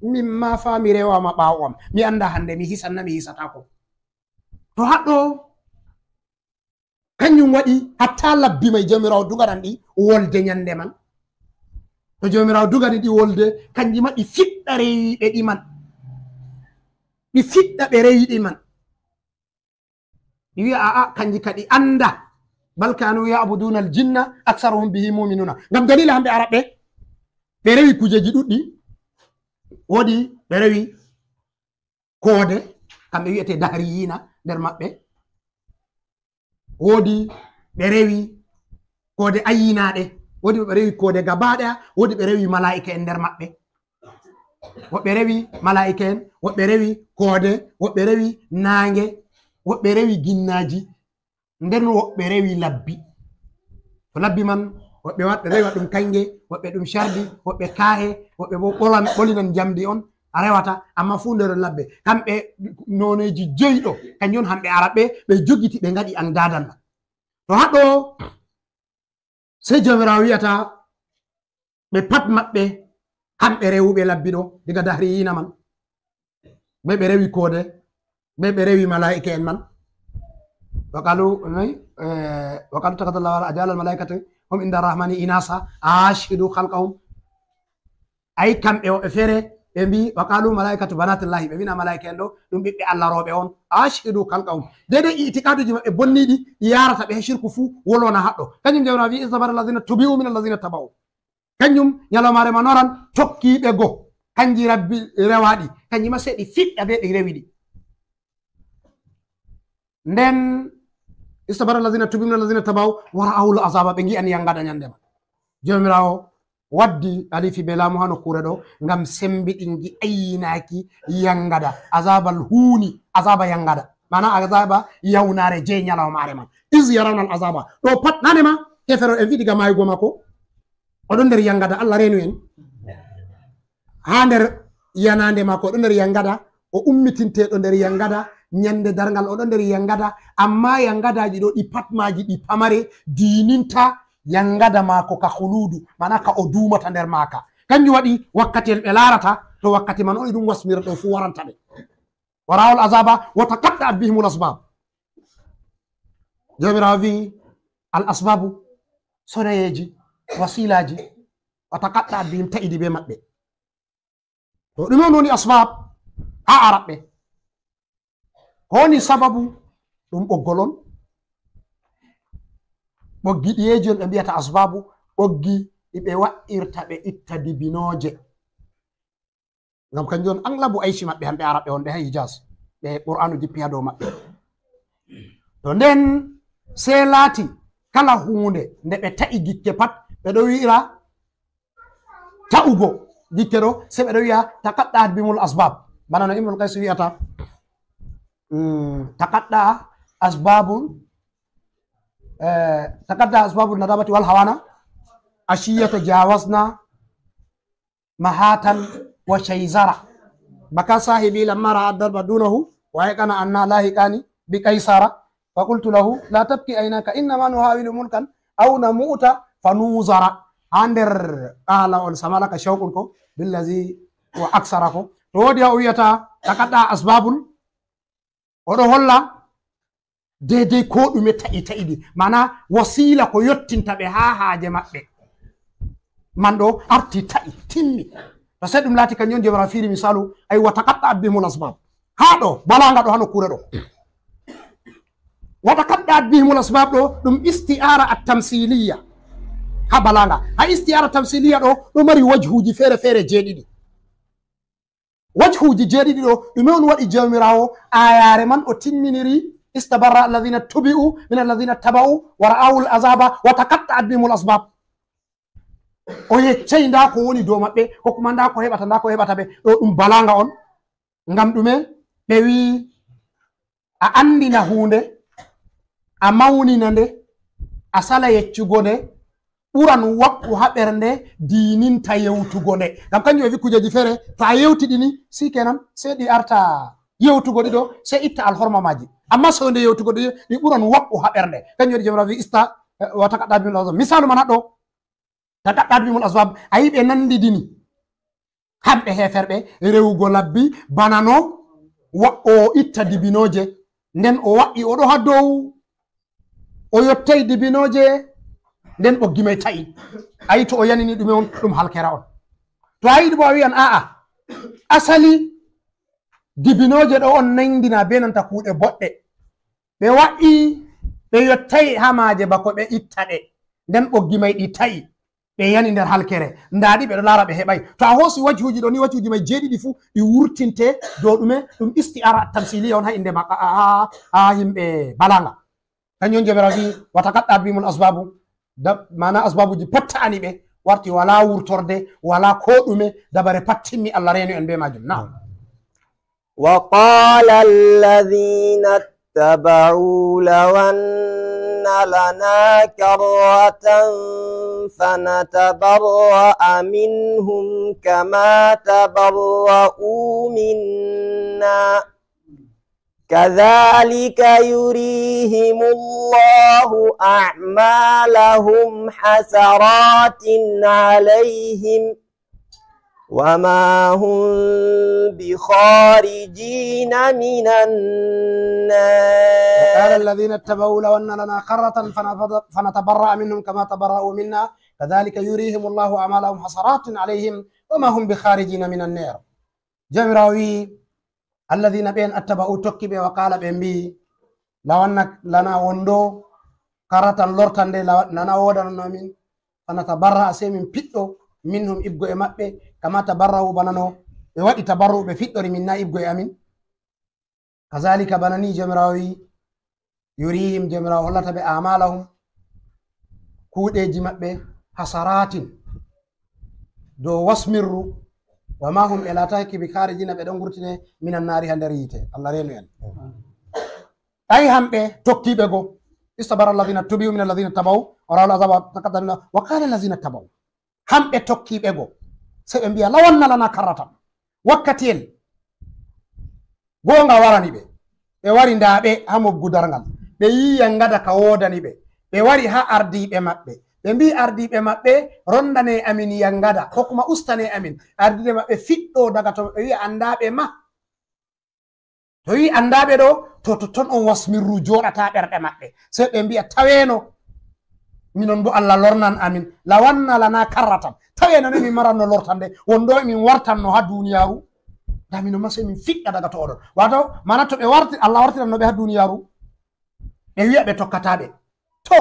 min ma fa mi rewama ɓaawo am. Mi annda hannde mi hisan na mi hisataako." To haɗɗo, kanjum waɗi hatta labbi may Jawmiraawo duganan ɗi wolde nyannde man. To Jawmiraawo dugani ɗi wolde, kanji ma ɗi fiɗɗa rewiiɓe ɗi man. Ɗi fiɗɗa ɓe rewi ɗi man. Ɗi wi'a, "Aa'a, kanji ka ɗi annda. Bal kanu ya'buduna al-jinna aktharuhum bihi mu'minuna." Ngam dalila hamɓe Arabɓe, ɓe rewi kujeji ɗuɗɗi. Woodi ɓe rewi koode, kamɓe wi'ete dahriyina nder maɓɓe. Woodi ɓe rewi koode ayyinaaɗe, woodi ɓe rewi koode gaba ɗaya, woodi ɓe rewi malaa'ika'en nder maɓɓe. Woɓɓe rewi malaa'ika'en, woɓɓe rewi koode, woɓɓe rewi naange, woɓɓe rewi ginnaaji, nden woɓɓe rewi labbi. To labbi man, woɓɓe wat-, rewa ɗum kannge, woɓɓe ɗum cardi, woɓɓe kaahe, woɓɓe bo ɓolan-, ɓolinan njamndi on a rewata, amma fuu nder labbe. Kamɓe nooneeji joyi ɗo, kanjum on hamɓe Arabɓe, ɓe jogiti, ɓe ngaɗi an daadalla. To haɗɗo, sey Jawmiraawo wi'ata ɓe pat maɓɓe, kamɓe rewuɓe labbi ɗo, diga dahriyiina man. Ɓe ɓe rewi koode, ɓe ɓe rewi malaa'ika'en man. Wa qalu, noy? Eh, wa qalu ittakhadha Allahu, aja'ala al-malaa'ikata hum inda ar-rahmani inasa, ashhadu khalqahum. Ay kamɓe woɓɓe feere, ɓe mbi, wa qalu malaa'ikatu banatullahi, ɓe mbina malaa'ika'en ɗo, ɗum ɓiɓɓe Allah rewɓe on. Ashhadu khalqahum. Deydey i'tiqaaduji maɓɓe bonniiɗi, ɗi yaarata ɓe haa shirku fuu, wolwana haɗɗo. Kanjum Jawmiraawo wi, "Istabara alladhina tubi'u min alladhina taba'u." Kanjum nyalawmaare manoran tokkiiɓe go. Kanji Rabbi rewaaɗi. Kanji ma sey ɗi fiɗɗa bee ɗi rewiɗi. Nden, "Istabara alladhina tubi'u min alladhina taba'u wa ra'awul azaba." Ɓe ngi'ani yangada nyande man. Jawmiraawo waddi alifi bee laamu haa nokkuure ɗo ngam sembiɗinki ayyinaaki yangada. Azabal huuni, azaba yangada. Maana azaba yawnaare jey nyalawmaare man. Iz yarawna al azaba. Ɗo pat nane ma, kefero en vi'i diga maayugo maako. O ɗon nder yangada, Allah reenu en. Haa nder yanaande maako, o ɗon nder yangada, o ummitinteeɗo nder yangada, nyande darngal o ɗon nder yangada, amma yangadaaji ɗo ɗi pat maaji ɗi pamare, diininta yangada maako ka khuluudu, maana ka o duumata nder maaka. Kanjum waɗi wakkatiyel ɓe laarata, to wakkati man on ɗum wasmira ɗo fuu waranta ɓe. Wa ra'awul azaba wa taqatta'at bihimul asbab. Jawmiraawo vi'i, al asbabu, sonayeeji, wasiilaaji, wa taqatta'at bihim, ta'idi bee maɓɓe. To ɗume on woni asbab haa Arabɓe? Ko woni sababu? Ɗum ɓoggol on. Ɓoggi ɗiyeeji on ɓe mbiyata asbabu, ɓoggi ɗi ɓe wa'irta ɓe itta dibinooje. Ngam kanjum on aglabu ayci maɓɓe, hamɓe Arabɓe wonɓe haa Hijaz, ɓe Qur'aanu jippi haa dow maɓɓe. To nden sey laati kala huunde nde ɓe ta'i gikke pat, ɓe ɗo wi'ira ta'ugo gikke ɗo, sey ɓe ɗo wi'a taqatta'at bihimul asbab. Bana no Imrul Qais wi'ata, mm, taqatta'a asbabul, eh, taqatta'a asbabun nadamati wal hawana, ashiyata jawazna, mahatan wa shaizara. Baka sahibi lamma ra'a darba dunahu wa ayqana anna lahiqani bi qaisara. Fa qultu lahu, "La tabki aynaka, innama nuhawilu mulkan aw namuta fa nuzara." Ha nder ala on samalaka shawqun ko billazi wa aksara ko. To wodi ha o wiyata taqatta asbabul, oɗo holla deydey ko ɗume ta'i ta'i ɗi. Mana wasila ko yottinta ɓe ha haaje maɓɓe. Man ɗo arti ta'i, timmi. To sey ɗum laati kanjum on Jawmiraawo fiiri misalu, ay wa taqatta'at bihimul asbab. Haa ɗo, balaga ɗo haa nokkuure ɗo. Wa taqatta'at bihimul asbab ɗo, ɗum isti'ara at-tamsiliya. Ha balaga. Ha isti'ara tamsiliya ɗo, ɗo mari wajhuuji feere-feere jeeɗiɗi. Wajhuuji jeeɗiɗi ɗo, ɗume on waɗi Jawmiraawo aayaare man o timminiri, "Istabarra alladhina tubi'u min alladhina taba'u wa ra'awul azaba wa taqatta'at bihimul asbab." O yeccay ndaa ko woni dow maɓɓe, ko kuma ndaa ko heɓata, ndaa ko heɓata ɓe. Ɗo ɗum balaga on. Ngam ɗume? Ɓe wi'i, a anndina huunde, a mawnina nde, a sala yeccugo nde, ɓuran waɓɓu haa ɓernde, diininta yewtugo nde. Ngam kanjum e wi kujeeji feere, to a yewti ɗi ni, si kenan, sey ɗi arta yewtugo ɗi ɗo, sey itta alhorma maaji. Amma soynde yewtugo ɗi, ɗi ɓuran waɓɓu haa ɓernde. Kanjum waɗi Jawmiraawo wi ista, eh, wa taqatta'at bihimul asbab. Misalu man haa ɗo, taqatta'at bihimul asbab. A yi ɓe nanndidini. Kamɓe heeferɓe rewugo labbi bana no wa-, o itta dibinooje. Nden o wa'i o ɗo haa dow. O yottay dibinooje. Nden ɓoggi may ta'i. A yi to o yanini ɗume on, ɗum halkera on. To a yiɗi bo a wi'an a'a. Asali dibinooje ɗo on nanndina be nanta kuuɗe boɗɗe. Ɓe wa'i, ɓe yottay haa maaje bako ɓe itta ɗe. Nden ɓoggi may ɗi ta'i. Ɓe yani nder halkere. Ndaa ɗi ɓe ɗo laara ɓe heɓay. To a hoosi wajhuuji ɗo ni, wajhuuji may jeeɗiɗi fuu ɗi wurtinte dow ɗume? Ɗum isti'ara tamsiliya on haa innde ma-, a, a, a, haa yimɓe balaga. Kanjum on Jawmiraawo wi'i, "Wa taqatta'at bihimul asbabu." Da-, maana asbabuji pat ta'ani ɓe, warti walaa wurtorde, walaa koo ɗume, dabare pat timmi, Allah reenu en bee maajum. Na'am. وقال الذين اتبعوا لو أن لنا كرة فنتبرأ منهم كما تبرأوا منا كذلك يريهم الله أعمالهم حسرات عليهم وما هم بخارجين من النار. وقال الذين اتبعوا لو أن لنا كرة فنتبرأ منهم كما تبرأوا منا كذلك يريهم الله أعمالهم حسرات عليهم وما هم بخارجين من النار. Jawmiraawo wi'i, "Alladhina, ɓen, attaba'u, tokki ɓe, wa qaala, ɓe mbi'i, 'Law anna lana, wondo, karratan, lortande, law-, lana, woodanono amin, fa natabarra'a, sey min piɗɗo, minhum, ibgo e maɓɓe, kama tabarra'u, bana no ɓe waɗi tabarru'u, ɓe fiɗɗori, minna, ibgo e amin.'" Kazalika, bana ni, Jawmiraawo wi'i, yurihim, Jawmiraawo hollata ɓe, amalahum, kuuɗeeji maɓɓe, hasaratin, dow wasmirru, wa ma hum, ɓe laataaki, bi kharijina, ɓe ɗon ngurtine, minan naari, haa nder yiite. Allah reenu en. Ay hamɓe tokkiiɓe go, istabara alladhina tubi'u min alladhina taba'u, wa ra'ul azaba, taqatta'at, wa qala alladhina taba'u. Hamɓe tokkiiɓe go, sey ɓe mbi'a, "Law anna lana karratan." Wakkatiyel goonga warani ɓe. Ɓe wari ndaa ɓe haa mobgu darngal. Ɓe yi'i yangada ka woodani ɓe. Ɓe wari haa ardiiɓe maɓɓe. Ɓe mbi'i ardiiɓe maɓɓe, "Rondane amin yangada, ko kuma ustane amin." Ardiiɓe maɓɓe fiɗɗo daga to ɓe wi'a, "Anndaa ɓe ma." To wi'i, "Anndaa ɓe ɗo," to totton on wasmirru jooɗata ɓerɗe maɓɓe. Sey ɓe mbi'a, "Taweeno, minon bo Allah lornan amin. Law anna lana karratan. Taweeno ne min maranno lortande, wondo min wartanno haa duniyaaru. Ndaa minon ma sey min fiɗɗa daga to oɗon." Waato, maana to ɓe warti, Allah wartiranno ɓe haa duniyaaru, ɓe wi'a ɓe tokkataa ɓe. To,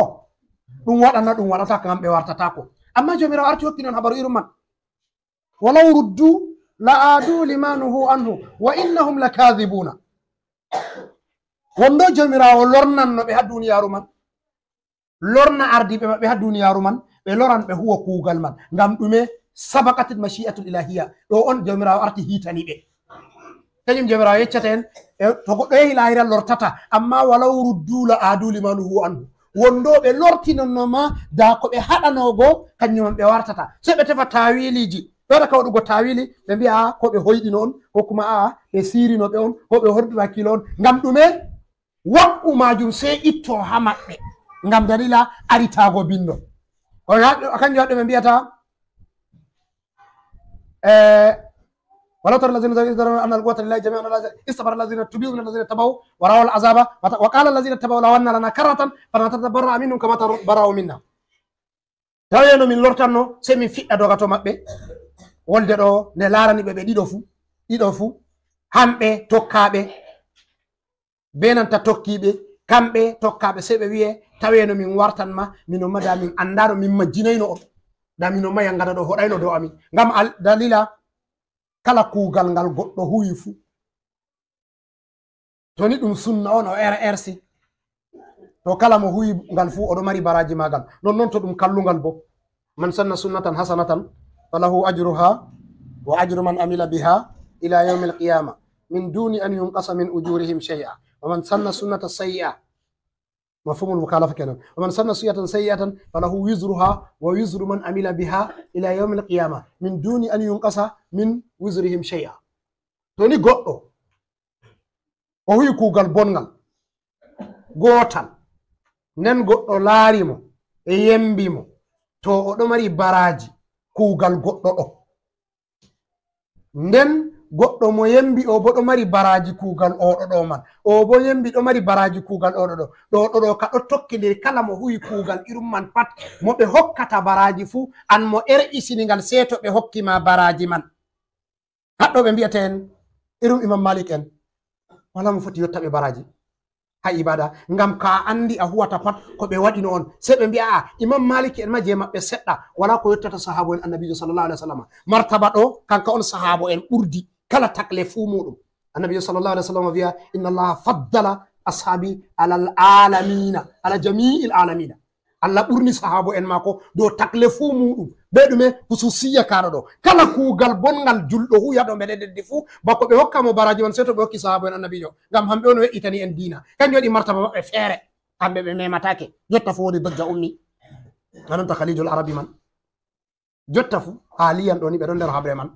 ɗum waɗana, ɗum waɗata, ngam ɓe wartataako. Amma Jawmiraawo arti hokki non habaru irin man. "Walaw ruddu la aadu lima nuhu anhu wa innahum lakadhibuna." Wondo Jawmiraawo lornanno ɓe haa duniyaaru man, lorna ardiiɓe maɓɓe haa duniyaaru man, ɓe loran ɓe huwa kuugal man. Ngam ɗume? Sabaqatil mashi'atul ilahiyya. Ɗo on Jawmiraawo arti hiitani ɓe. Kañum Jawmiraawo yeccata en, e, to goɗɗo yehi laahira lortata, amma walaw ruddu la aadu lima nuhu anhu. Wondo ɓe lortinonno ma, daa ko ɓe haɗanoo go, kañum man ɓe wartata. Sey ɓe tefa taawiiliiji. Ɓe waɗa ka waɗugo tawili, ɓe mbi'a, "A, ko ɓe hoyɗino on, ko kuma a, ɓe sirino ɓe on, ko ɓe horduɓe hakkilo on." Ngam ɗume? Waɓɓu majum sey itto ha maɓɓe. Ngam dalila aritago bindo. Ko ya-, kanjum waɗi ɓe mbi'ata, eh, "Walaw tara allazina zalamu idh zalamu anna al-quwwata lillahi jami'an, istabara allazina tubi'u min allazina tabawu wa ra'aw al-azaba wa ta-, wa qala allazina tabawu law anna lana karratan fanatabarra'a minhum kama tabarra'u minna." Tawi no min lortanno, sey min fiɗɗa doga to maɓɓe. Wolde ɗo nde laarani ɓe, ɓe ɗiɗo fu, ɗiɗo fu, hamɓe tokkaaɓe, be nanta tokkiiɓe, kamɓe tokkaaɓe, sey ɓe wi'e, tawi no min wartan ma, min on ma da min anndaano, min majjinayno on. Da min on ma yangata ɗo hoɗayno dow amin. Ngam al-, dalila kala kuugal ngal goɗɗo huwi fu, to ni ɗum sunna on o R R C, to kala mo huwi ngal fu, o ɗo mari baraji magal. Non non to ɗum kallungal bo. "Man sanna sunnatan hasanatan falahu ajruha wa ajru man amila biha ila yawmil qiyama min duni an yunqasa min ujurihim shay'a. Wa man sanna sunnatan sayyi'a." Mafhumul mukhalafa kenan. "Wa man sanna sunnatan sayyi'atan falahu wizruha wa wizru man amila biha ila yawmil qiyama min duni an yunqasa min wizrihim shay'a." To ni goɗɗo o huwi kuugal bonngal gootal, nden goɗɗo laari mo e yembi mo, to o ɗo mari baraji kuugal goɗɗo ɗo. Nden goɗɗo mo yembi o bo ɗo mari baraji kuugal oɗo ɗo man. O bo yembi ɗo mari baraji kuugal oɗo ɗo. Ɗo ɗo ɗo ka ɗo tokkindiri, kala mo huwi kuugal irum man pat, mo ɓe hokkata baraji fu, an mo R R C ni ngal, sey to ɓe hokki ma baraji man. Haɗɗo ɓe mbi'ata en, irum Imam Malik en, wala mo foti yotta ɓe baraji ha ibada, ngam ka andi a huwata pat ko ɓe waɗino on. Sey ɓe mbi'a, "A, Imam Malik en ma je maɓɓe seɗɗa, wala ko yottata sahabo en Annabijo sallallahu alaihi wasallam." Martaba ɗo, kanka on sahabo en ɓurdi kala takle fu muɗum. Annabijo sallallahu alaihi wasallam wi'a, "Inna Allaha faddala ashabi alal alamina, ala jami'il alamina." Allah ɓurni sahabo en maako dow takle fuu muuɗum. Be ɗume? Hususiya kaɗo ɗo. Kala kuugal bonngal julɗo huwi haa dow mbeɗe leddi fuu, bako ɓe hokka mo baraaji man, sey to ɓe hokki sahabo en Annabiijo. Ngam hamɓe on we'itani en diina. Kanjum waɗi martaba maɓɓe feere. Hamɓe ɓe memataake. Jotta fuu woni dojja ummi. Nananta Khaliijul Arabi man. Jotta fuu, haaliyan ɗo ni ɓe ɗon nder habre man.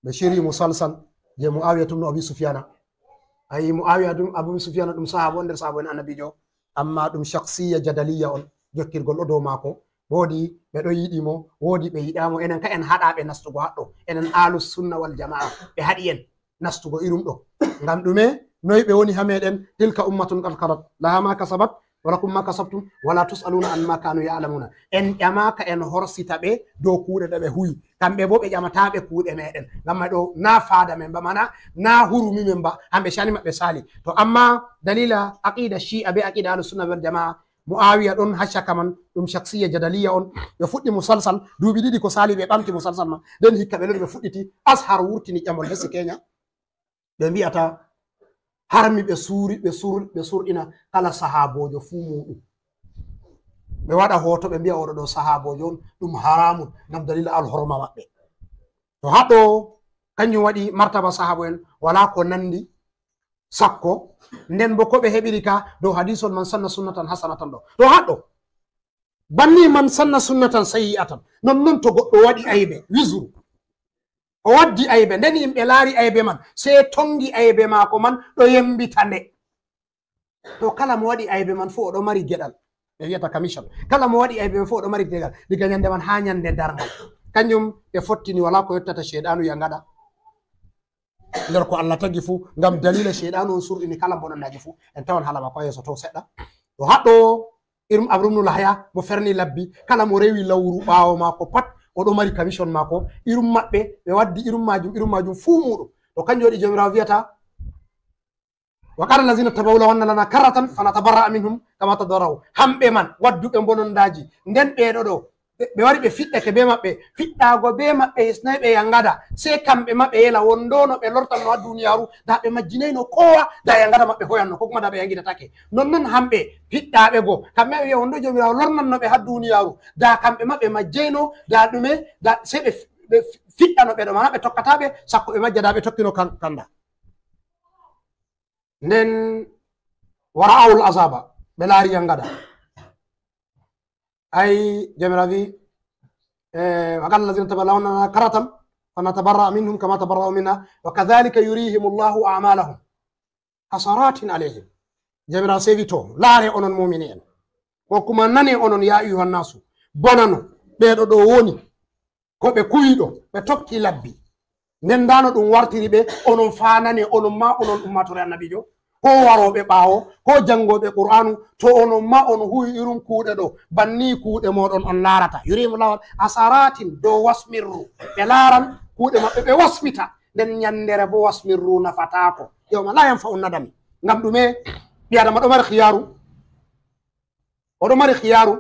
Ɓe shiri musalsal je Muawiya tum no Abi Sufyana. Ayi, Muawiya ɗum Abu Sufyana ɗum sahabo on nder sahabo en Annabiijo. Amma ɗum shakhsiya jadaliya on. Jokkirgol o dow maako. Woodi ɓe ɗo yiɗi mo, woodi ɓe yiɗa mo. Enen ka en haɗa ɓe nastugo haɗɗo. Enen Ahlus Sunna wal Jamaa. Ɓe haɗi en nastugo irum ɗo. Ngam ɗume? Noy ɓe woni haa meɗen? Tilka ummatun qad khalat. Laha ma kasabat, wa lakum ma kasabtum, wa la tus'aluna amma kanu ya'lamuna. En ƴamaka en horsita ɓe dow kuuɗe ɗe ɓe huwi. Kamɓe bo ɓe ƴamata ɓe kuuɗe meɗen. Ngam ma ɗo na faada men ba, mana na hurumi men ba, hamɓe shani maɓɓe sali. To amma dalila aqida Shi'a be aqida Ahlus Sunna wal Jamaa, Muawiya ɗon haa caka man, ɗum shakhsiya jadaliya on. Ɓe fuɗɗi musalsal, duuɓi ɗiɗi ko sali ɓe ɓamti musalsal man. Nden hikka ɓe lori ɓe fuɗɗiti, Azhar wurtini ƴamol hesi Kenya. Ɓe mbi'ata harmi ɓe suuri, ɓe sur-, ɓe surɗina kala sahaaboojo fuu muuɗum. Ɓe waɗa hooto, ɓe mbi'a oɗo ɗo sahaaboojo on, ɗum haramun ngam dalila alhorma maɓɓe. To haɗɗo, kanjum waɗi martaba sahaabo en walaa ko nandi sakko, nden bo ko ɓe heɓiri ka dow hadiisol man sanna sunnatan hasanatan ɗo. To haɗɗo, banni man sanna sunnatan sayyi'atan, non non to goɗɗo waɗi aybe, wizru. O waddi aybe, nden yimɓe laari aybe man, sey tongi aybe maako man ɗo yembita nde. To kala mo waɗi aybe man fuu o ɗo mari geɗal. Ɓe wi'ata commission. Kala mo waɗi aybe man fuu o ɗo mari geɗal. Diga nyande man haa nyande darngal. Kanjum ɓe fottini walaa ko yottata Sheyɗaanu ya ngaɗa. Nder ko Allah tagi fuu, ngam dalila Sheyɗaanu on surɗini kala mbononnaaji fuu. En tawan haala maako haa yeeso to seɗɗa. To haɗɗo irum Amru ibn Lahya mo ferni labbi, kala mo rewi lawru ɓaawo maako pat, o ɗo mari commission maako. Irum maɓɓe, ɓe waddi irum maajum, irum maajum fuu muuɗum. To kanjum waɗi Jawmiraawo wi'ata, "Wa qala allazina tabawu law anna lana karratan fanatabarra'a minhum kama tabarra'u." Hamɓe man, wadduɓe mbononnaaji, nden ɓe ɗo ɗo, ɓe, ɓe wari ɓe fiɗɗake bee maɓɓe. Fiɗɗaago bee maɓɓe hisnay ɓe yangada. Sey kamɓe ma ɓe yela wondo no ɓe lortanno haa duniyaaru, da ɓe majjinayno koowa, da yangada maɓɓe hoyanno, ko kuma da ɓe yangidatake. Non non hamɓe fiɗɗaaɓe go, kamɓe ɓe wi'a wondo Jawmiraawo lornanno ɓe haa duniyaaru, da kamɓe ma ɓe majjayno, da ɗume, da sey ɓe, ɓe fiɗɗano ɓe ɗo, mana ɓe tokkata ɓe, sakko ɓe majja da ɓe tokkino kan-, kanda. Nden wa ra'awul azaba, ɓe laari yangada. Ay, Jawmiraawo wi, eh, "Wa qala allazina tabawu law anna lana karratan ونتبرأ منهم كما تبرأوا منا وكذلك يريهم الله أعمالهم حسرات عليهم. Jamiraa sewi to, laare onon muumini en. Ko kuma nane onon, ya ayyuhan nasu, bonano ɓeeɗo ɗo woni, ko ɓe kuwiɗo, ɓe tokki labbi. Nden ndano ɗum wartiri ɓe, onon fa nane, onon ma, onon ummatore annabijo, ko warooɓe ɓaawo, ko janngooɓe Qur'aanu, to onon ma on huwi irum kuuɗe ɗo, banni kuuɗe mooɗon on laarata. Yurimu lawal asaratin dow wasmirru, ɓe laaran kuuɗe maɓɓe, ɓe wasmita. Nden nyannde re bo wasmirru nafataako. Yawma la yanfa'u nadami. Ngam ɗume? Ɓii Adama ɗo mari khiyaaru. O ɗo mari khiyaaru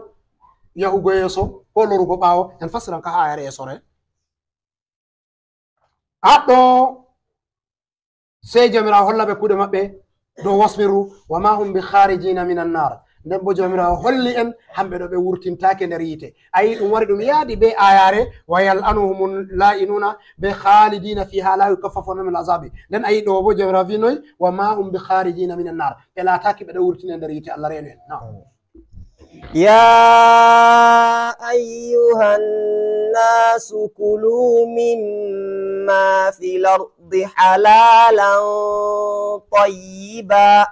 yahugo yeeso ko lorugo ɓaawo. En fasiran ka ha ayare yeeso re. Aɗɗo sey Jawmiraawo holla ɓe kuuɗe maɓɓe dow wasmirru, wa ma hum bi kharijina minan nar. Nden bo Jawmiraawo holli en hamɓe ɗo ɓe wurtintaake nder yiite. Ayi, ɗum wari ɗum yaadi be ayare, wa yal'anuhumul la'inuna be khalidina fiha la yukaffafu anhum min azabi. Nden ayi ɗo bo Jawmiraawo wi noy, wa ma hum bi kharijina minan nar. Ɓe laataaki ɓe ɗo wurtine nder yiite, Allah reenu en. Na'am. يا أيها الناس كلوا مما في الأرض حلالا طيبا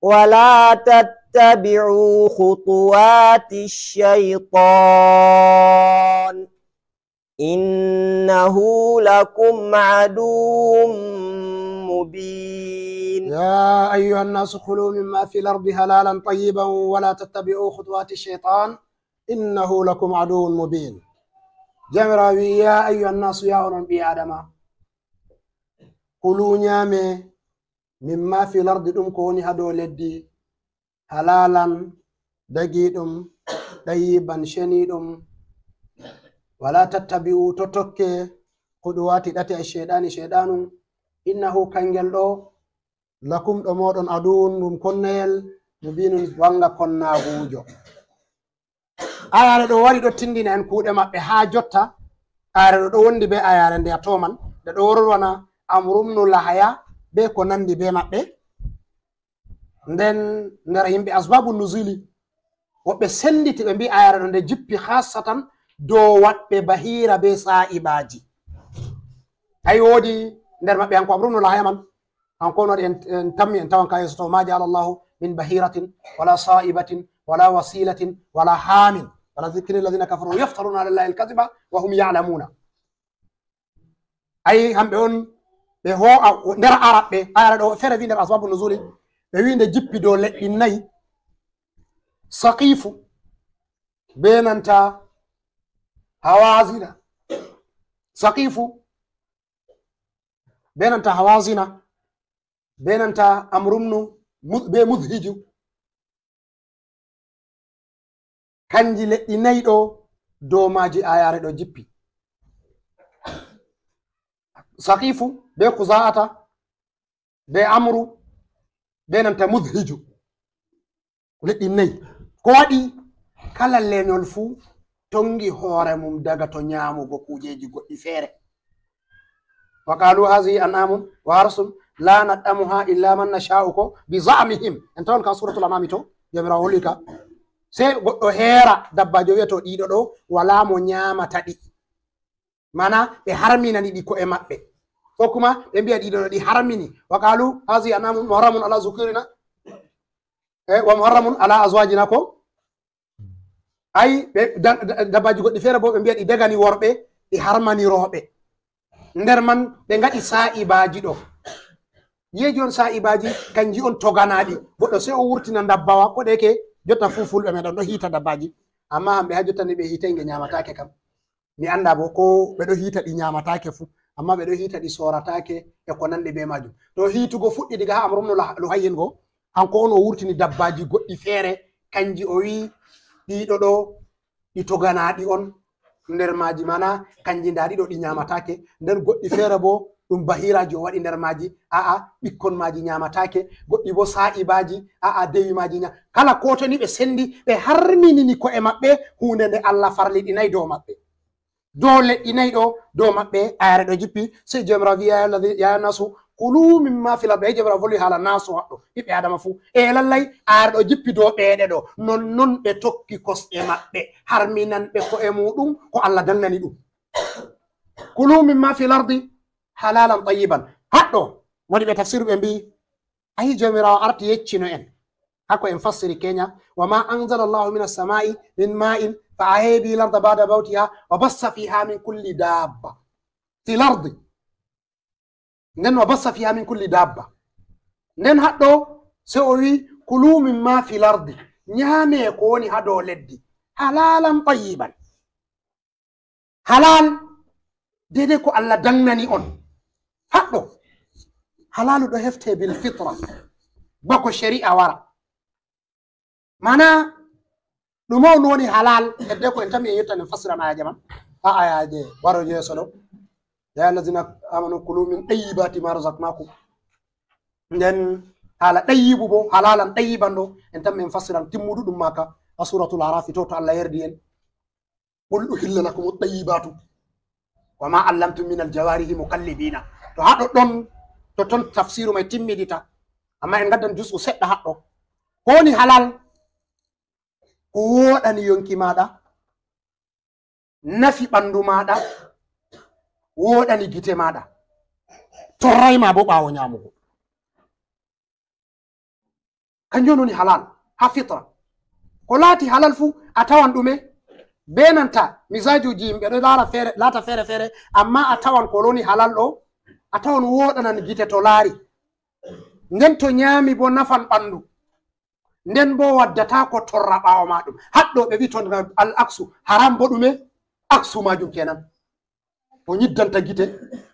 ولا تتبعوا خطوات الشيطان إنه لكم عدو مبين. يا أيها الناس كلوا مما في الأرض حلالا طيبا ولا تتبعوا خطوات الشيطان إنه لكم عدو مبين. Jawmiraawo wi, ya ayyuhan nasu, ya onon ɓii Adama, kulu, nyaame, mimma fil ardi, ɗum ko woni haa dow leddi, halalan, dagiiɗum, ɗayyiban, ceniiɗum. Wala tattabi'u, to tokke, khuduwati, ɗate, ash-shaytani, shaytanu, innahu, kangel ɗo, lakum, ɗo mooɗon, aduwwun, ɗum konnayel, mubinun, wanga konnaaguujo. Ayare ɗo wari ɗo tindina en kuuɗe maɓɓe haa jotta. Ayare ɗo, ɗo wondi be ayare nde a toman. Nde ɗo worwana Amru ibnu Lahaya be ko nandi be maɓɓe. Nden nder yimɓe asbabu nuzuli, woɓɓe senditi ɓe mbi ayare ɗo nde jippi khassatan dow waɗɓe bahira be sa'ibaji. Tawi woodi nder maɓɓe hanko Amru ibnu Lahaya man, hanko on waɗi en, en tammi en tawan ka yeeso to, ma ja'ala Allahu min bahiratin wala sa'ibatin wala wasilatin wala hamin wala zikri alladhina kafaru yaftaruna ala Allahi alkadhiba wa hum ya'lamuna. Ayi, hamɓe on ɓe hoo'a nder Arabɓe, ayare ɗo feere wi nder asbabu nuzuli, ɓe wi nde jippi dow leɗɗi nayi, Saqifu, be nanta Hawazina. Saqifu, be nanta Hawazina, be nanta Amrumnu, Mu-, be Mudhiju. Kanji leɗɗi nayi ɗo, dow maaji ayare ɗo jippi. Saqifu, be Khuza'ata, be Amru, be nanta Mudhiju. Leɗɗi nayi. Ko waɗi? Kala lenyol fuu tongi hoore mum daga to nyaamugo kuujeji goɗɗi feere. Wa qalu hazihi an'amun wa harsun la nat'amuha illa man nasha'u, ko bi za'mihim. En tawan ka suratul An'ami to, Jawmiraawo holli ka. Sey goɗɗo heera dabbaaji, o wi'a to ɗiɗo ɗo, walaa mo nyaamata ɗi. Mana ɓe harminani ɗi ko'e maɓɓe. Ko kuma ɓe mbi'a ɗiɗo ɗo ɗi harmini. Wa qalu hazihi an'amun muharramun ala zukurina. E, wa muharramun ala azwajina ko. Ayi, ɓe, da-, da-, dabbaaji goɗɗi feere bo ɓe mbi'a ɗi dagani worɓe, ɗi harmani rooɓe. Nder man ɓe ngaɗi sa'ibaaji ɗo. Yeeji on sa'ibaaji, kanji on toganaaɗi. Goɗɗo sey o wurtina ndabbawa, ko ɗeke jotta fuu fulɓe meɗen ɗo hiita dabbaaji. Amma hamɓe haa jotta ni ɓe hiitay nge nyaamataake kam. Mi anndaa bo ko ɓe ɗo hiita ɗi nyaamataake fuu, amma ɓe ɗo hiita ɗi soorataake e ko nanndi bee maajum. To hiitugo fuɗɗi diga haa Amru ibnu Lah-, Luhayyin go, hanko on o wurtini dabbaaji goɗɗi feere, kanji o wi'i ɗiɗo ɗo ɗi toganaaɗi on nder maaji, mana kanji ndaa ɗiɗo ɗi nyaamataake. Nden goɗɗi feere bo ɗum bahiraaji o waɗi nder maaji, a'a, ɓikkon maaji nyaamataake. Goɗɗi bo sa'ibaaji, a'a, dewi maaji nya-, kala ko to ni ɓe sendi, ɓe harminini ko'e maɓɓe huunde nde Allah farliɗinay dow maɓɓe. Dow leɗɗi nayi ɗo, dow maɓɓe ayare ɗo jippi, sey Jawmiraawo wi'i, "Ya ayyuhal ladhi-, ya ayyuhan nasu, kulu mimma fil ardi." Ɓe Jawmiraawo volwi haala nasu haɗɗo, ɓiɓɓe Aadama fuu. E lallay, ayare ɗo jippi dow ɓeeɗe ɗo, non, non ɓe tokki kosɗe maɓɓe, harminanɓe ko'e muuɗum ko Allah dannani ɗum. Kulu mimma fil ardi halalan tayyiban. Haɗɗo, woni ɓe tafsiru ɓe mbiyi, ayi, Joomiraawo arti yeccino en. Hako en fassiri keña, "Wa ma anzala Allahu minas samai min ma'in fa ahya bihi al-arda ba'da mawtiha wa bassa fiha min kulli dabba." Fil ardi. Nden, "Wa bassa fiha min kulli dabba." Nden haɗɗo, se o wi, "Kulu mimma fil ardi." Ñaame ko woni ha dow leddi. Halalan tayyiban. Halal, deydey ko Allah dagnani on. Haɗɗo, halalu ɗo hefte bil fitra. Bako shari'a wara. Mana, ɗum on woni halal, hedde ko en tammi en yettan en fasiran ayaje man. Ha ayaje waro yeeso ɗo. "Ya ayyuhallazina amanu kulu min tayyibati ma razaqnakum." Nden, haala tayyibu bo, halalan tayyiban ɗo, en tammi en fasiran timmudu ɗum maka. A suratul Arafi to, to Allah yerdi en. "Qul uhilla lakum at-tayyibatu wa ma allamtum min al-jawarihi mukallibina." To haɗo ɗon, to ton tafsiru may timmidita. Amma en gaddan juz'u seɗɗa haɗɗo. Ko woni halal? Ko woɗani yonki maɗa, nafi ɓandu maɗa, woɗani gite maɗa, torray ma bo ɓawo ñamugo. Kanjum woni halal ha fitra. Ko laati halal fu, a tawan ɗume? Be nanta misajuji yimɓe ɗo laara feere, laata feere feere, amma a tawan ko woni halal ɗo, a tawan woɗanan gite to laari. Nden to ñaami bo nafan ɓandu. Nden bo waddata ko torra ɓawo ma ɗum. Haɗɗo ɓe wi ton al aksu, haram bo ɗume? Aksu majum kenan. Ko ñiddanta gite,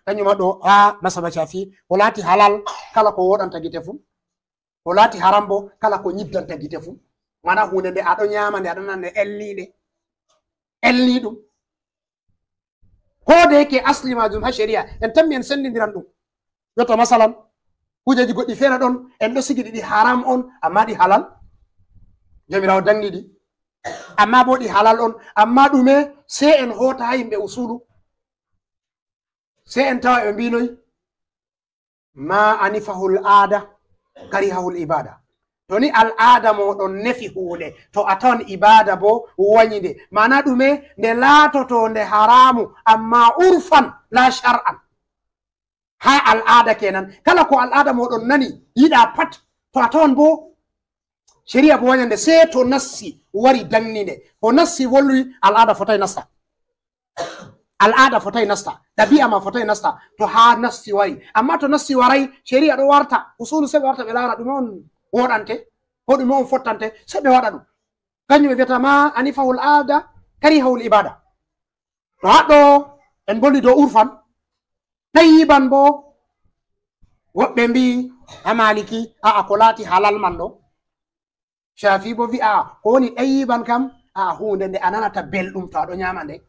kanjum ma ɗo ha masaba Shafi, ko laati halal kala ko woɗanta gite fu. Ko laati haram bo kala ko ñiddanta gite fu. Mana hunde nde a ɗo ñaama nde, a ɗo nana nde elni nde. Elni ɗum. Ko de yake asli majum ha shari'a, en tammi en sendindiran ɗum. Jotta masalan, kujeji goɗɗi feere ɗon, en ɗo sigi ɗi haram on, amma ɗi halal. Joomiraawo danni ɗi. Amma bo ɗi halal on, amma ɗume, sey en hoota ha yimɓe usulu. Sey en tawa ɓe mbinoy, "Ma anifahul aada, karihahul ibada." To ni al'aada moɗon nefi huunde, to a tawan ibada bo wanyi nde. Mana ɗume, nde laatoto nde haramu, amma urfan, la shar'an. Ha al'aada kenan. Kala ko al'aada moɗon nani, yiɗa pat, to a tawan bo shari'a bo wanyande, sey to nassi wari danninde. Ko nassi wolwi, al'aada fotay nasta. Al'aada fotay nasta. Ɗabi'a ma fotay nasta. To ha nassi wari. Amma to nassi waray, shari'a ɗo warta. Usulu sey ɓe warta ɓe laara ɗume on woɗante, ko ɗume on fottante, sey ɓe waɗa ɗum. Kanjum ɓe wiyata ma anifahul aada, karihahul ibada. To haɗɗo en mboli dow urfan, tayyiban bo, woɓɓe mbi'i ha Maliki, a'a, ko laati halal man ɗo. Shafi bo wi'a, ko woni tayyiban kam, a'a, huunde nde a nanata belɗum to a ɗo ñaama nde.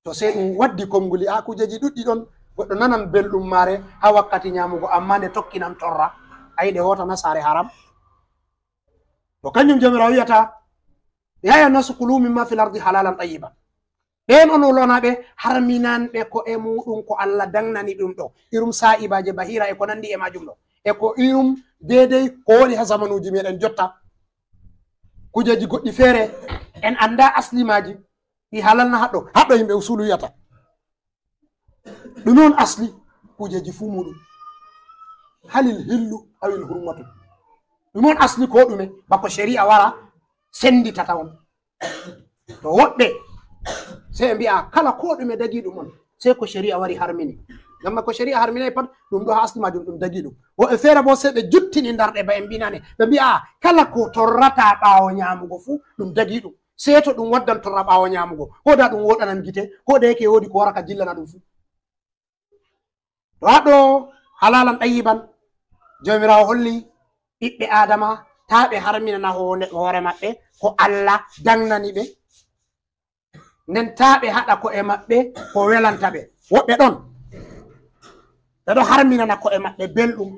To sey ɗum waddi konnguli, a kujeji ɗuɗɗi ɗon, goɗɗo nanan belɗum maare ha wakkati ñaamugo, amma nde tokkinan torra, ayi, nde hootana saare haram. To kanjum Joomiraawo wi'ata, "Ya ayyuhan nasu kulu mimma fil ardi halalan tayyiban." Ɓen on wolwanaɓe, harminanɓe ko'e muɗum ko Allah dangnani ɗum ɗo. Irum sa'ibaje bahira e ko nandi e majum ɗo. E ko irum deydey ko woni ha zamanuji meɗen jotta. Kujeji goɗɗi feere en anda asli maji. Ɗi halal na haɗɗo. Haɗɗo yimɓe usulu wi'ata. Ɗume on asli kujeji fu muɗum? Halil hillu awil hurmatu. Ɗume on asli ko ɗume? Bako shari'a wara senditata on. To woɓɓe sey ɓe mbi'a kala ko ɗume dagiɗum on, sey ko shari'a wari harmini. Ngam ko shari'a harminay pat, ɗum ɗo ha asli majum ɗum dagiɗum. Woɓɓe feere bo sey ɓe juttini ndarɗe ba en mbinane. Ɓe mbi'a kala ko torrata ɓaawo ñaamugo fu, ɗum dagiɗum. Sey to ɗum waddan torra ɓaawo ñaamugo. Ko da ɗum woɗanan gite, ko da yake woodi ko waraka jillana ɗum fu. To haɗo halalan ɗayiban, Joomiraawo holli ɓiɓɓe Aadama, taa ɓe harminana hoone-, hoore maɓɓe ko Allah dagnani ɓe. Nden taa ɓe haɗa ko'e maɓɓe ko welanta ɓe. Woɓɓe ɗon, ɓe ɗo harminana ko'e maɓɓe belɗum,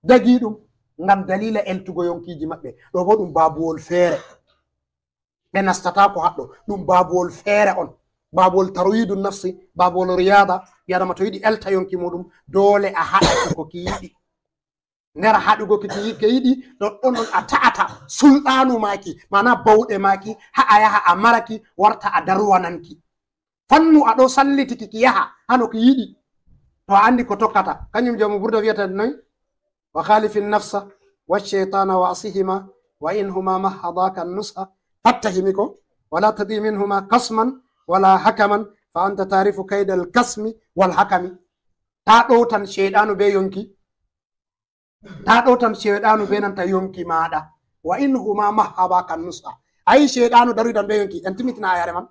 dagiɗum, ngam daliila eltugo yonkiiji maɓɓe. Ɗo bo ɗum baabuwol feere. Ɓe nastataako haɗɗo. Ɗum baabuwol feere on. Baabuwol tarwidu nafsi, baabuwol riyaada. Ɓii Aadama to yiɗi elta yonki muɗum, doole a haɗa ko ki yiɗi. Nder haɗugo ki ki yiɗi, ɗoɗɗon on a ta'ata sulɗaanu maaki, maana bawɗe maaki, haa a yaha a maraki, warta a darwananki. Fannu a ɗo sallitiki ki yaha hano ki yiɗi. To a anndi ko tokkata. Kañum joomu Burda wiyata noy? "Wa khalifi nafsa wa shaytana wa asihima wa in huma mahadaka nusha." Fattahimi ko, "Wala tati minhuma kasman wala hakaman fa anta tarifu kaydal kasmi wal hakami." Ta ɗowtan shayɗanu be yonki. Ta ɗowtan shayɗanu be nanta yonki maɗa. "Wa in huma mahadaka nusha." Ay shayɗanu darudan be yonki. En timitina ayare man.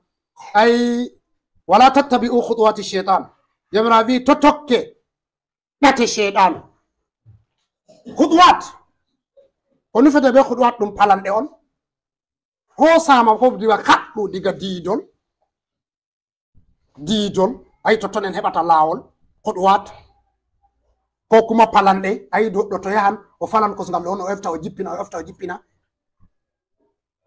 Ay, "Wala tattabi'u khutuwati shaytan." Jomira wi to tokke ɗate shayɗanu. Khutuwat. Ko nufete be khutuwat ɗum palanɗe on. Hosama ko diwa kaɗɗu diga diidol. Diidol, ay totton en heɓata laawol, khutuwat. Ko kuma palanɗe, ay goɗɗo to yahan, o falan kosngal ɗo on, o efta, o jippina, o efta, o jippina.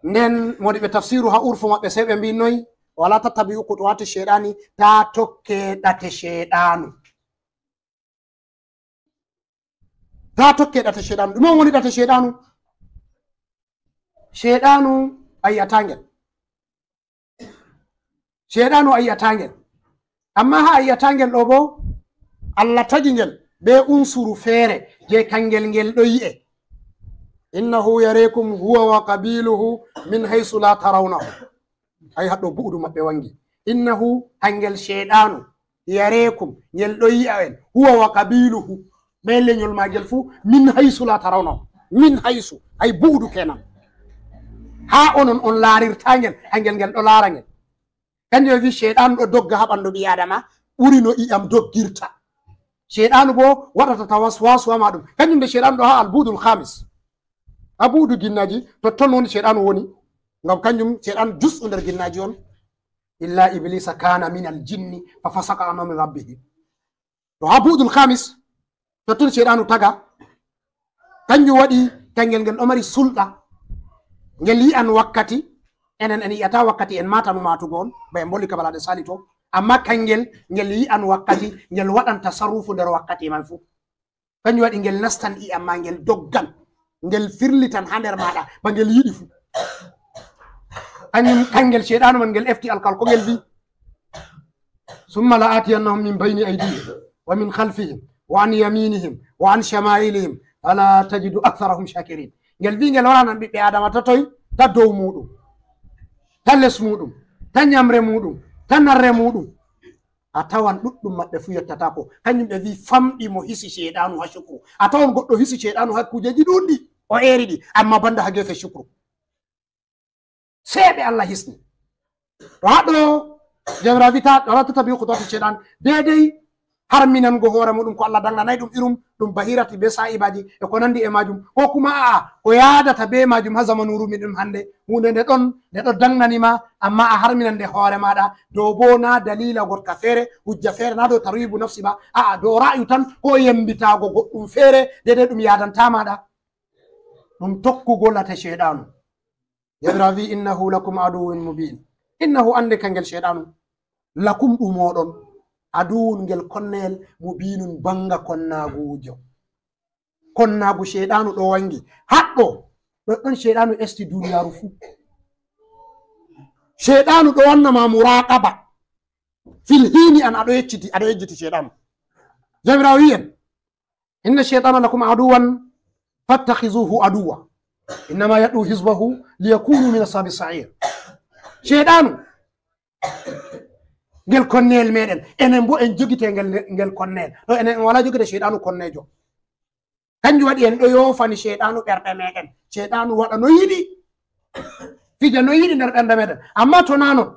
Nden modi ɓe tafsiru ha urfu maɓɓe sey ɓe mbi noy, "Wala tattabi'u khutuwati shaytani", ta tokke ɗate shayɗanu. Ta tokke ɗate shayɗanu. Ɗume on woni ɗate shayɗanu? Shayɗanu a yi'ata ngel. Shayɗanu a yi'ata ngel. Amma ha a yi'ata ngel ɗo bo, Allah tagi ngel be unsuru feere je kangel ngel ɗo yi'e. "Innahu yarekum huwa wa qabiluhu min haysu la tarawnahu." Ay haɗɗo bu'udu maɓɓe wangi. "Innahu", hangel shayɗanu, "yarekum", ngel ɗo yi'a en, "huwa wa qabiluhu", be leñol magel fu, "min haysu la tarawna", min haysu, ay bu'udu kenan. Ha onon on laarirta ngel, hangel ngel ɗo laara ngel. Kanjum wi shayɗanu ɗo dogga ha ɓandu ɓi Adama, ɓuri no i'am doggirta. Shayɗanu bo waɗata tawaswasu ha maɗum. Kanjum de shayɗanu ɗo ha albudul khamis. Abudu ginnaji, to ton woni shayɗanu woni. Ngam kanjum shayɗanu jusɗu nder ginnaji on. "Illa iblisa kana min al jinni fa fasaka an amri rabbihi." To ha bu'dul khamis, totton shayɗanu taga. Kanjum waɗi kangel ngel ɗo mari sulɗa. Ngel yi'an wakkati, enen en yi'ata wakkati, en matanu matugo on, ba en bolli ka balaɗe sali to. Amma kangel, ngel yi'an wakkati, ngel waɗan tasarrufu nder wakkati man fu. Kanjum waɗi ngel nastan i'am ma, ngel doggan, ngel firlitan ha nder maɗa, ba ngel yiɗi fu. Kanjum, kangel shayɗanu man ngel efti alkal ko ngel vi, "Summa la atiyannahum min bayni aydihim wa min khalfihim wa an yaminihim wa an shama'ilihim wa la tajidu aktharahum shakirin." Ngel vi ngel waranan ɓiɓɓe Adama to toy, ta dow muɗum, ta les muɗum, ta nyamre muɗum, ta narre muɗum. A tawan ɗuɗɗum maɓɓe fu yottatako. Kanjum ɓe vi famɗi mo hisi shayɗanu ha shukru. A tawan goɗɗo hisi shayɗanu ha kujeji ɗuɗɗi, o eri ɗi, amma banda ha gefe shukru. Sey ɓe Allah hisni. To haɗo Jawmiraawo wi ta, wala tattabi'u khutuwati shaytan, deydey harminango hoore muɗum ko Allah danganay ɗum irum, ɗum bahirati be sa'ibaji e ko nandi e majum, ko kuma a'a, ko yaadata be majum ha zamanu rumiɗum hande. Hunde nde ɗon, nde ɗo dangani ma, amma a harminan nde hoore maɗa, dow bo na dalila gotka feere, hujja feere, na dow tarwibu nafsi ba, a'a, dow ra'yu tan, ko yembitago goɗɗum feere, deydey ɗum yaadanta maɗa. Ɗum tokkugo late shayɗanu. Jawmiraawo wi, "Innahu lakum aduwwun mubin." Innahu, ande kangel shayɗanu, lakum, ɗum oɗon, aduwwun, ngel konneyel, mubinun, banga konnagujo. Konnagu shayɗanu ɗo wangi. Haɗɗo, ɗo ɗon shayɗanu esti duniyaru fu. Shayɗanu ɗo wanna ma muraqaba. Fil hini an aɗo yecciti, aɗo yejjiti shayɗanu. Jawmiraawo wi en, "Inna shaytana lakum aduwwan fattakhizuhu aduwwa. Innama yad'u hizbahu liyakunu min ashabi sa'ir." Shayɗanu, ngel konneyel meɗen. Enen bo en jogite ngel, ngel konneyel. To enen en wala jogite shayɗanu konnejo. Kanjum waɗi en ɗo yofani shayɗanu ɓerɗe meɗen. Shayɗanu waɗa no yiɗi. Fija no yiɗi nder ɓernde meɗen. Amma to na non,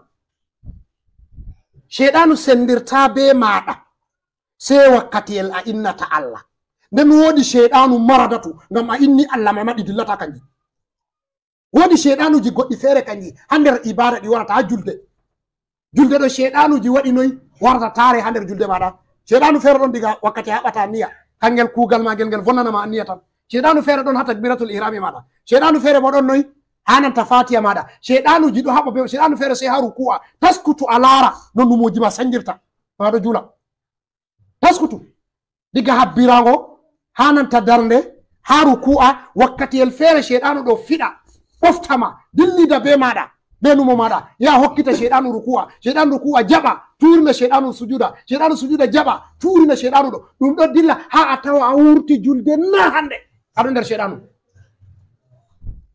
shayɗanu sendirta be maɗa. Sey wakkatiyel a innata Allah. Nden woodi shayɗanu maradatu, ngam a inni Allah ma, ma ɗi dillata kanji. Woodi shayɗanuji goɗɗi feere kanji, ha nder ibada ɗi warata ha julde. Julde ɗo shayɗanuji waɗi noy warata tare ha nder julde maɗa. Shayɗanu feere ɗon diga wakkati a haɓata niyya. Kangel kuugal magel ngel vonnana ma anniya tan. Shayɗanu feere ɗon ha takbiratul ihrami maɗa. Shayɗanu feere bo ɗon noy ha nanta fatiya maɗa. Shayɗanuji ɗo haɓa be, shayɗanu feere sey ha ruku'a. Taskutu a laara no numoji ma sangirta. To aɗo jula. Taskutu. Diga habbirango, ha nanta darnde, ha ruku'a, wakkatiyel feere shayɗanu ɗo fiɗa, ɓoftama, dillida be maɗa. Be numo maɗa, ya hokkita sheyɗanu ruku'a, sheyɗanu ruku'a jaɓa, tuurina sheyɗanu sujuda, sheyɗanu sujuda jaɓa, tuurina sheyɗanu ɗo. Ɗum ɗo dilla haa a tawa a wurti julde na hande. Aɗo nder sheyɗanu.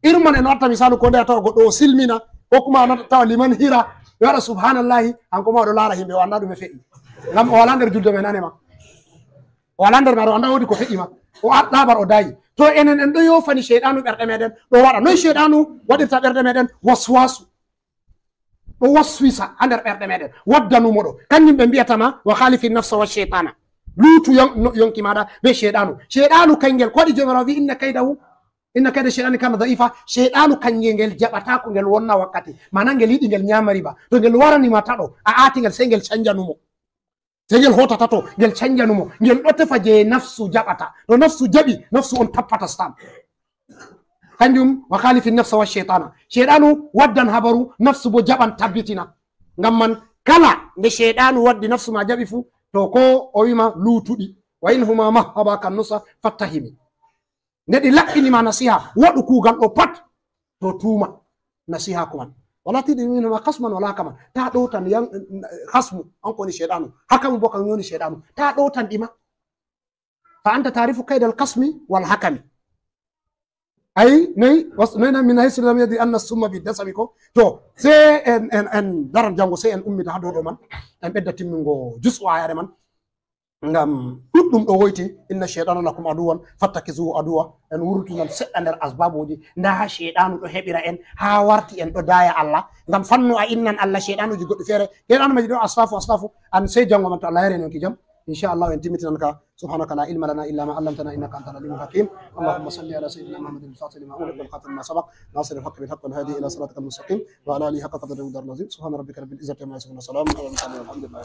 Irin man en watta misalu ko nde a tawa goɗɗo o silmina, ko kuma a nata tawa liman hira, ɓe waɗa subhanallahi, hanko ma o ɗo laara himɓe, o annda ɗume fe'i. Ngam o wala nder julde men nane ma. O wala nder ma, o annda wodi ko fe'i ma. O arɗa bar o dayi. To enen en ɗo yofani sheyɗanu ɓerɗe meɗen, ɗo waɗa. Noy sheyɗanu waɗirta ɓerɗe meɗen? Waswasu. Ɗo waswisa ha nder ɓerɗe meɗen. Wadda numo ɗo. Kanjum ɓe mbiyata ma, wa khalifi nafsa wa sheytana. Luutu yon-, no-, yonki maɗa be sheyɗanu. Sheyɗanu kangel, ko waɗi Joomiraawo wi, "Inna kaydahu, inna kayda sheytani kana da'ifa." Sheyɗanu kangel ngel jaɓata ko ngel wonna wakkati. Mana ngel yiɗi ngel nyama riba. To ngel warani ma taɗo, a aati ngel, sey ngel canja numo. Sey ngel hoota tato, ngel canja numo. Ngel ɗo tefa je nafsu jaɓata. To nafsu jaɓi, nafsu on tappata stam. Kanjum, wa khalifi nafsa wa sheytana. Sheyɗanu waddan habaru, nafsu bo jaɓan tabbitina. Ngam man, kala nde sheyɗanu waddi nafsu ma jaɓi fu, to ko o wima luutuɗi. Wa in huma mahaba kan nusa fattahimi. Nde ɗi laɓɓini ma nasiha, waɗu kuugal ɗo pat, to tuuma nasiha ko man. Wala tad'u minhuma khasman wala hakaman. Ta ɗowtan yan-, khasmu, an ko woni sheyɗanu. Hakamu bo kan woni sheyɗanu. Ta ɗowtan ɗi ma. Fa anta ta'rifu kaydal khasmi wal hakami. Ay, noy, was-, noy na min haythu lam yadri anna summa bi dasami ko. To, sey en, en, en daran jango, sey en ummita ha dow ɗo man. En ɓedda timmingo juz'u ayare man. Ngam ɗuɗɗum ɗo woyti, "Inna shaytana lakum aduwwan fattakizuhu aduwwa." En wurtinan seɗɗa nder asbabuji. Nda ha shaytanu ɗo heɓira en, ha warti en ɗo daya Allah. Ngam fannu a innan Allah shaytanuji goɗɗi fere. Shaytanu maji ɗo asfafu, asfafu. An sey jango man to Allah yare en ki jam. Insha Allah en timmitinan ka. سبحانك لا علم لنا إلا ما علمتنا إنك أنت العليم الحكيم. اللهم صل على سيدنا محمد الفاتح لما أغلق والخاتم لما سبق ناصر الحق بالحق والهادي إلى صراطك المستقيم وعلى آله حق قدره ومقداره العظيم. سبحان ربك رب العزة عما يصفون وسلام على المرسلين والحمد لله.